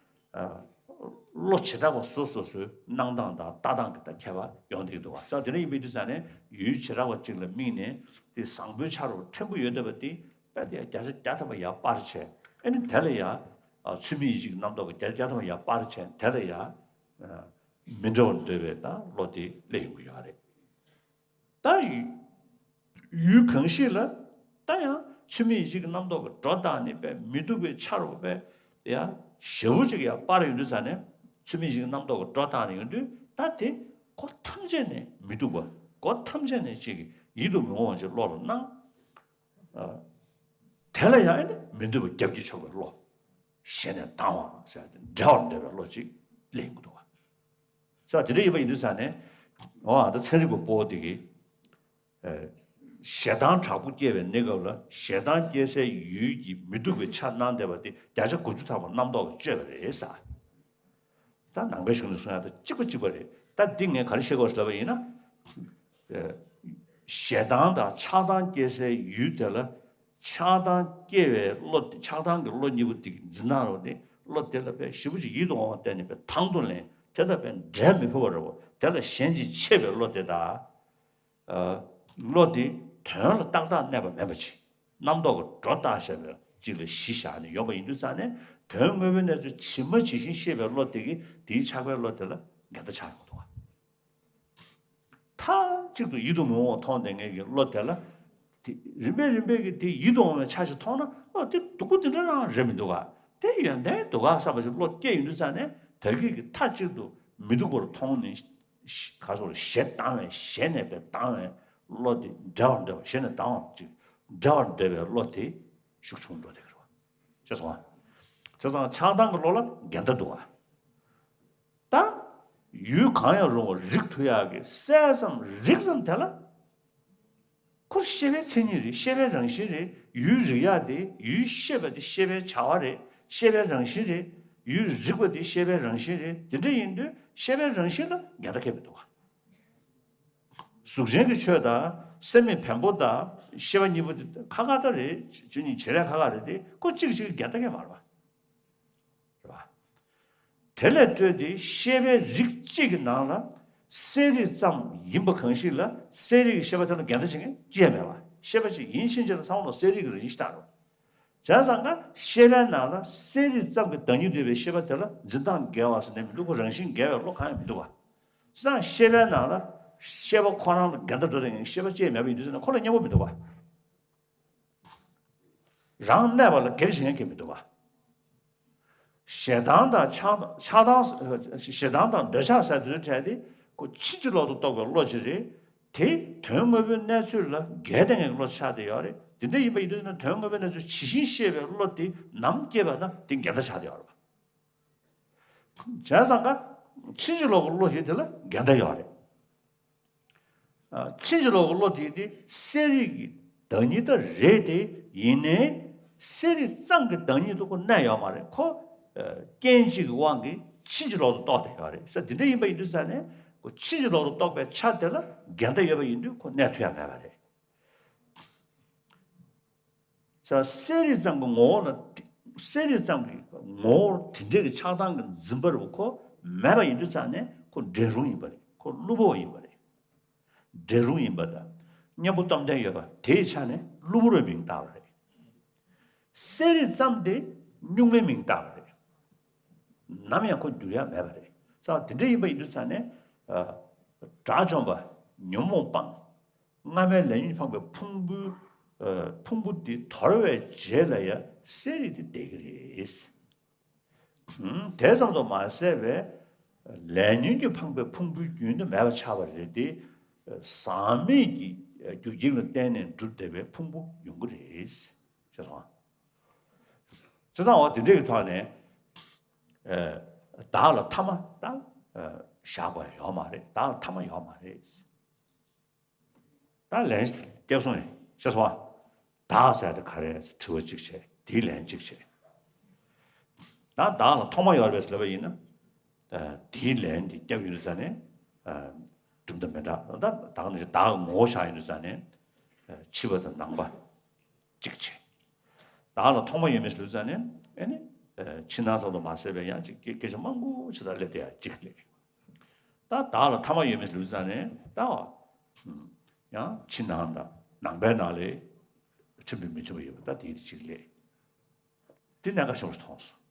བློ་བྱེ་བྲག་པ་སོ་སོ་སོའི་གནང་སྟངས་དང་ལྟ་སྟངས་ཀྱི་ད་ཁྱད་པར་ཡོང་བསྡད་ཀྱི་འདུག་བ། ས་དེ་འདྲ་ཡིན་པའི་དུས་ཙང་ནས་ཡུལ་བྱེ་བྲག་པ་གཅིག་ལ་དམིགས་ནས་དེ་བཟང་པོའི་ཆ་རུ་ཕྲན་བུ་ཡོད་བསྡད་པ་དེ་དཔེ་དེ་བརྒྱ་ཆ་བརྒྱ་ཐམ་པ་ཡར་སྤར་བྱས། ཨ་ནི་དེ་ལ་ཡ། ཚུལ་མིན་ཡིད་བྱེད་ཀྱི་རྣམ་རྟོག་གི་བརྒྱ་ཆ་བརྒྱ་ཐམ་པ་ཡར་སྤར་བྱས་དེ་ལ་ཡ། མི་འདྲ་བར་འདོད་པའི་ད་བློ་དེ་སླེབས་ཡོང་གི་ཡོད་རེད། ད་ཡུལ་གང་ཞིག་ལ་ད་ཡང་ཚུལ་མིན་ཡིད་བྱེད་ཀྱི་རྣམ་རྟོག་གི་སྒྲོ་བཏགས་ནས་པའི་མི་སྡུག་པའི་ཆ་རུ་པའི་ཡ་ཞེ་པོ་ཅིག་ཡ་སྤར་ཡོང་དུས་ཙང་ནས་ཚུལ་མིན་ཡིད་བྱེད་ཀྱི་རྣམ་རྟོག་གི་སྒྲོ་བཏགས་ནས་ཡོང་དུས་ད་དེ་གོ་ཐམས་ཅད་ནས་མི་སྡུག་པ་གོ་ཐམས་ཅད་ནས་ཅིག་ཡིད་དུ་མི་འོང་བ་ཅིག་བློ་ལ་སྣང་། དེ་ལ་ཡང་ཨེ་ནི་མི་འདོད་པ་རྒྱབ་ཀྱིས་ཕྱོགས་པའི་བློ། ཞེ་ནས་སྡང་བ་ཟེར་ཏེ་འབྲེལ་བར་འདོད་པའི་བློ་གཅིག་སླེབས་ཡོང་གི་འདུག་བ། ས་དེ་འདྲ་ཡིན་པ་ཡིན་དུས་ཙང་ནས་འོ་ཨ་ད་ཚན་རིག་པ་སྤོ་བོ་དེ་གིས། ཞེ་སྡང་དྲག་པོ་སྐྱེ་བའི་གནས་སྐབས་ལ་ཞེ་སྡང་སྐྱེ་སའི་ཡུལ་གྱི་མི་སྡུག་པའི་ཆ་སྣང་བསྡད་པ་དེ་བརྒྱ་ཆ་དགུ་བཅུ་ཐམ་པ་རྣམ་རྟོག་གིས་བཅོས་པ་རེད་ས། ད་ནང་པའི་གཞུང་ནས་གསུང་ཡག་དང་གཅིག་པ་གཅིག་པ་རེད། ད་འདི་ངས་ག་རེ་བཤད་དགོས་ཟེར་བ་ཡིན་ན། ཞེ་སྡང་དང་ཆགས་སྡང་སྐྱེ་སའི་ཡུལ་དེ་ལ་ཆགས་སྡང་སྐྱེ་བའི་བློ་དེ་ཆགས་སྡང་གི་བློ་གཉིས་པོ་དེ་འཛིན་སྟངས་རོ་དེ་བློ་དེ་ལ་དཔེ་ཞེ་པོ་ཅིག་ཡིད་དུ་འོང་བ་བསྟན་ནས་དཔེ་དང་དུ་ལེན་དེ་ལ་དཔེ་འབྲལ་མི་ཕོད་པ་རེད་བ། དེ་ལ་ཞེན་ཅིང་ཆེས་པའི་བློ་དེ་དང་། བློ་དེ་དོན་ལ་ཏག་ཏག་གནས་པ་མེད་པ་ཅིག་རྣམ་རྟོག་གི་སྒྲོ་བཏགས་བཞག་པའི་ཅིག་ལ་གཞི་བཞག་ནས་ཡོང་པ་ཡིན་དུས་ཙང་ནས་དོན་དངོས་པོའི་གནས་ཚུལ་ཇི་མ་ཇི་བཞིན་ཤེས་པའི་བློ་དེ་གིས་དེའི་ཆགས་པའི་བློ་དེ་ལ་འགལ་ཟླ་ཆགས་ཡོང་གི་འདུག་བ། མཐའ་གཅིག་ཏུ་ཡིད་དུ་མི་འོང་བ་མཐོང་བསྡད་མཁན་གྱི་བློ་དེ་ལ། དེ་རིམ་པས་རིམ་པས་ཀྱིས་དེ་ཡིད་དུ་འོང་བའི་ཆ་ཞིག་མཐོང་ན་ཨ་དེ་སྡུག་པོ་དེ་འདྲ་རང་རེད་མི་འདུག་ག་དེ་ཡོན་ཏན་འདུག་ག་བསམ་པ་ཞིག་བློ་སྐྱེས་ཡོང་དུས་ཙང་ནས་ད་གིན་གྱི་མཐའ་གཅིག་ཏུ་མི་སྡུག་པར་མཐོང་ནས་ག་སོགས་ཞེ་སྡང་བའི་ཞེ་ནས་པའི་སྡང་བའི་བློ་དེ་འབྲལ་བར་འདོད་པ་ཞེ་ནས་སྡང་བ་ཅིག་འབྲལ་བར་འདོད་པའི་བློ་དེ་ཤུགས་ཆུང་འགྲོ་བསྡད་ཀྱི་རེད་བ། ཤེས་སོང་ང་། བྱས་ཙང་ཆགས་སྡང་གི་བློ་ལ་འགལ་ཟླ་འདུག་བ། ད། ཡུལ་གང་ཡང་རུང་བ་རིག་ཐུབ་ཡག་གི་གསལ་ཙམ་རིག་ཙམ་དེ་ལ། ཁོ་ཤེས་པའི་མཚན་ཉིད་རེད། ཤེས་པའི་རང་བཞིན་རེད། ཡུལ་རིག་ཡག་དེ་ཡུལ་ཤེས་པ་དེ་ཤེས་པའི་བྱ་བ་རེད། ཤེས་པའི་རང་བཞིན་རེད། ཡུལ་རིག་པ་དེ་ཤེས་པའི་རང་བཞིན་རེད། དེ་འདྲ་ཡིན་དུས་ཤེས་པའི་རང་བཞིན་ལ་འགལ་ཟླ་ཁེལ་མི་འདུག་བ། གཟུགས་ཅན་གྱི་ཆོས་དང་སེམས་མེད་བེམ་པོ་དང་ཤེས་པ་གཉིས་པོ་དེ་ཁ་ཁ་ད་རེད། ཆོས་ཉིད་བྱེད་ལས་ཁ་ཁ་རེད་དེ་ཁོ་གཅིག་གཅིག་འགལ་ཟླ་ཁེལ་མ་རེད་བ། རེད་བ། དེ་ལས་སྤྲོས་ཏེ་ཤེས་པའི་རིགས་གཅིག་གི་ནང་ལ་གསལ་རིག་ཙམ་ཡིན་པ་གང་ཞིག་ལ་གསལ་རིག་གི་ཤེས་པ་དེ་ལ་འགལ་ཟླ་བྱེད་མཁན་ཅི་ཡང་མེད་པ། ཤེས་པ་ཅིག་ཡིན་ཕྱིན་ཆད་ལ་ཚང་མ་ལ་གསལ་རིག་གི་རང་བཞིན་ཤེས་རྟོགས་རོ། བྱས་ཙང་ཀ་ཤེས་པའི་ནང་ལ་གསལ་རིག་ཙམ་གྱི་བདག་ཉིད་འདུས་པའི་ཤེས་པ་དེ་ལ་འཛིན་སྟངས་འགལ་བ་ཟེར་ནས་མི་འདུག་ག་རང་བཞིན་འགལ་བའི་བློ་གང་ཡང་མི་འདུག་ག་བྱས་ཙང་ཤེས་པའི་ནང་ལ་ཤེས་པ་ཁོ་རང་ལ་འགལ་ཟླ་འགྲོ་དེ་ཡང་ཤེས་པ་ཅིག་མེད་པ་ཡིན་དུས་ཙང་ནས་ཁོ་ལ་གཉེན་པོ་མི་འདུག་ག་རང་གནས་པ་ལ་སྒེར་གཞན་གྱི་མི་འདུག་ག་ཞེ་སྡང་དང་ཆགས་ཆགས་སྡང་ཞེ་སྡང་དང་འདོད་ཆགས་ཟེར་དུས་འཕྲལ་དེ་ཁོ་ཕྱིན་ཅི་ལོག་ཏུ་རྟོགས་པའི་བློ་ཅིག་རེད། དེ་དོན་དངོས་པོའི་གནས་ཚུལ་ལ་འགལ་ཟླ་ངེས་ཀྱི་བློ་ཆགས་བསྡད་ཡོད་རེད། དེ་འདྲ་ཡིན་པ་ཡིན་དུས་ན་དོན་དངོས་པོའི་གནས་ཚུལ་ཇི་བཞིན་ཤེས་པའི་བློ་དེ་ནམ་སྐྱེས་པ་ན་དེ་འགལ་ཟླ་ཆགས་བསྡད་ཡོད་རེད་པ། བྱས་ཙང་ཀ་ཕྱིན་ཅི་ལོག་གི་བློ་ཞིག་དེ་ལ་འགལ་ཟླ་ཡོད་རེད། ཕྱིན་ཅི་ལོག་གི་བློ་དེ་དེ་གསལ་རིག་གི་བདག་ཉིད་ད་རེད་དེ། ཡིན་ནའི་གསལ་རིག་ཙམ་གྱི་བདག་ཉིད་དུ་ཁོ་གནས་ཡོད་མ་རེད། ཁོ་རྐྱེན་གཅིག་གི་དབང་གིས་ཕྱིན་ཅི་ལོག་ཏུ་རྟོགས་བསྡད་ཡོད་རེད་ཟེར། དེ་འདྲ་ཡིན་པ་ཡིན་དུས་ཙང་ནས་ཁོ་ཕྱིན་ཅི་ལོག་ཏུ་རྟོགས་པའི་ཆ་དེ་ལ་འགལ་ཟླ་ཡོད་པ་ཡིན་དུས་ཁོ་གནས་ཐུབ་ཡ་མེད་པ་རེད། ས་གསལ་རིག་ཙམ་གྱི་ངོ་བོ་ལ་གསལ་རིག་ཙམ་གྱི་ངོ་བོ་དེ་འདྲའི་གི་ཆགས་སྡང་གི་འཛིན་པ་རུ་ཁོ་མེད་པ་ཡིན་དུས་ཙང་ནས་ཁོ་འབྲས་རུང་ཡིན་པ་རེད། ཁོ་བླུ་བོ་ཡིན་པ་རེད། འབྲས་རུང་ཡིན་པ་དང་གཉེན་པོ་སྟོབས་ལྡན་ཡོད་པ་དེའི་ཆ་ནས་བླུ་བོ་རུ་མིང་བཏགས་པ་རེད། གསལ་རིག་ཙམ་དེ་གཉུག་མའི་མིང་བཏགས་པ་རེད། ནམ་ཡང་ཁོ་འགྱུར་ཡ་མེད་པ་རེད། ས་དེ་འདྲ་ཡིན་པ་ཡིན་དུས་ཙང་ནས་དགྲ་བཅོམ་པ་ཉོན་མོངས་སྤངས། སྔ་མའི་ལས་ཉོན་འཕངས་པའི་ཕུང་པོའི་ཨ་ཕུང་པོ་འདི་དོར་བའི་རྗེས་ལ་ཡང་གསལ་རིག་དེ་འདས་ཀྱི་རེད། ཧུམ། དེ་ཙམ་དུ་མ་ཟད་པའི་ལས་ཉོན་གྱིས་འཕངས་པའི་ཕུང་པོའི་རྒྱུན་དུ་མེད་པར་ཆགས་པ་རེད་དེ། ཟག་མེད་ཀྱི་རྒྱུ་རྐྱེན་ལ་བརྟེན་ནས་གྲུབ་བསྡད་པའི་ཕུང་པོ་ཡོང་གི་རེད། ཤེས་སོང་ཨ། བྱས་ཙང་འོ་དེ་འདྲའི་གི་ཐོག་ནས་ཨ་བདག་ལ་ཐ་མ་ད་ཨ་བཞག་དགོས་ཡ་ཡོད་མ་རེད། བདག་ལ་ཐ་མ་ཡོད་མ་རེད། ད་ལན་སྐྱེལ་སོང་ནས་ཤེས་སོང་ཨ། བདག་ཟེར་དེ་ག་རེ་དྲི་བ་གཅིག་བྱས། དེའི་ལན་གཅིག་བྱས། ད་བདག་ལ་ཐོག་མ་ཡོད་རེད་ཟེར་ལབ་པ་ཡིན་ན། ཨ་དེའི་ལན་དེ་སྐྱབས་ཡོད་ཙང་ནས་ཨ་གྲུབ་མཐའ་མི་འདྲ། ད་བདག་ནི་བདག་ངོ་བོ་བཞག་ཡོད་ཙང་ནས་ཨ་ཕྱི་པ་དང་ནང་པ་གཅིག་བྱས། བདག་ལ་ཐོག་མ་ཡོད་མེད་ཟེར་ཙང་ནས་ཨ་ནི་ཨ་ཕྱི་ནང་ཙམ་དུ་མ་ཟད་པའི་ཡང་གཅིག་སྐད་ཆ་མང་པོ་ཅིག་ད་སླེབས་བསྡད་ཡ་གཅིག་སླེབས། ད་བདག་ལ་ཐ་མ་ཡོད་མེད་ལུས་ཙང་ནས་ད་ཡང་ཕྱི་ནང་དང་ནང་པའི་ནང་ལས་ཁྲིམས་པའི་མི་མཐུན་པ་ཡོད་པ་ད་དེའི་གཅིག་ལས། དེ་གནད་འགག་ཆེན་པོ་ཞིག་མཐོང་སོང་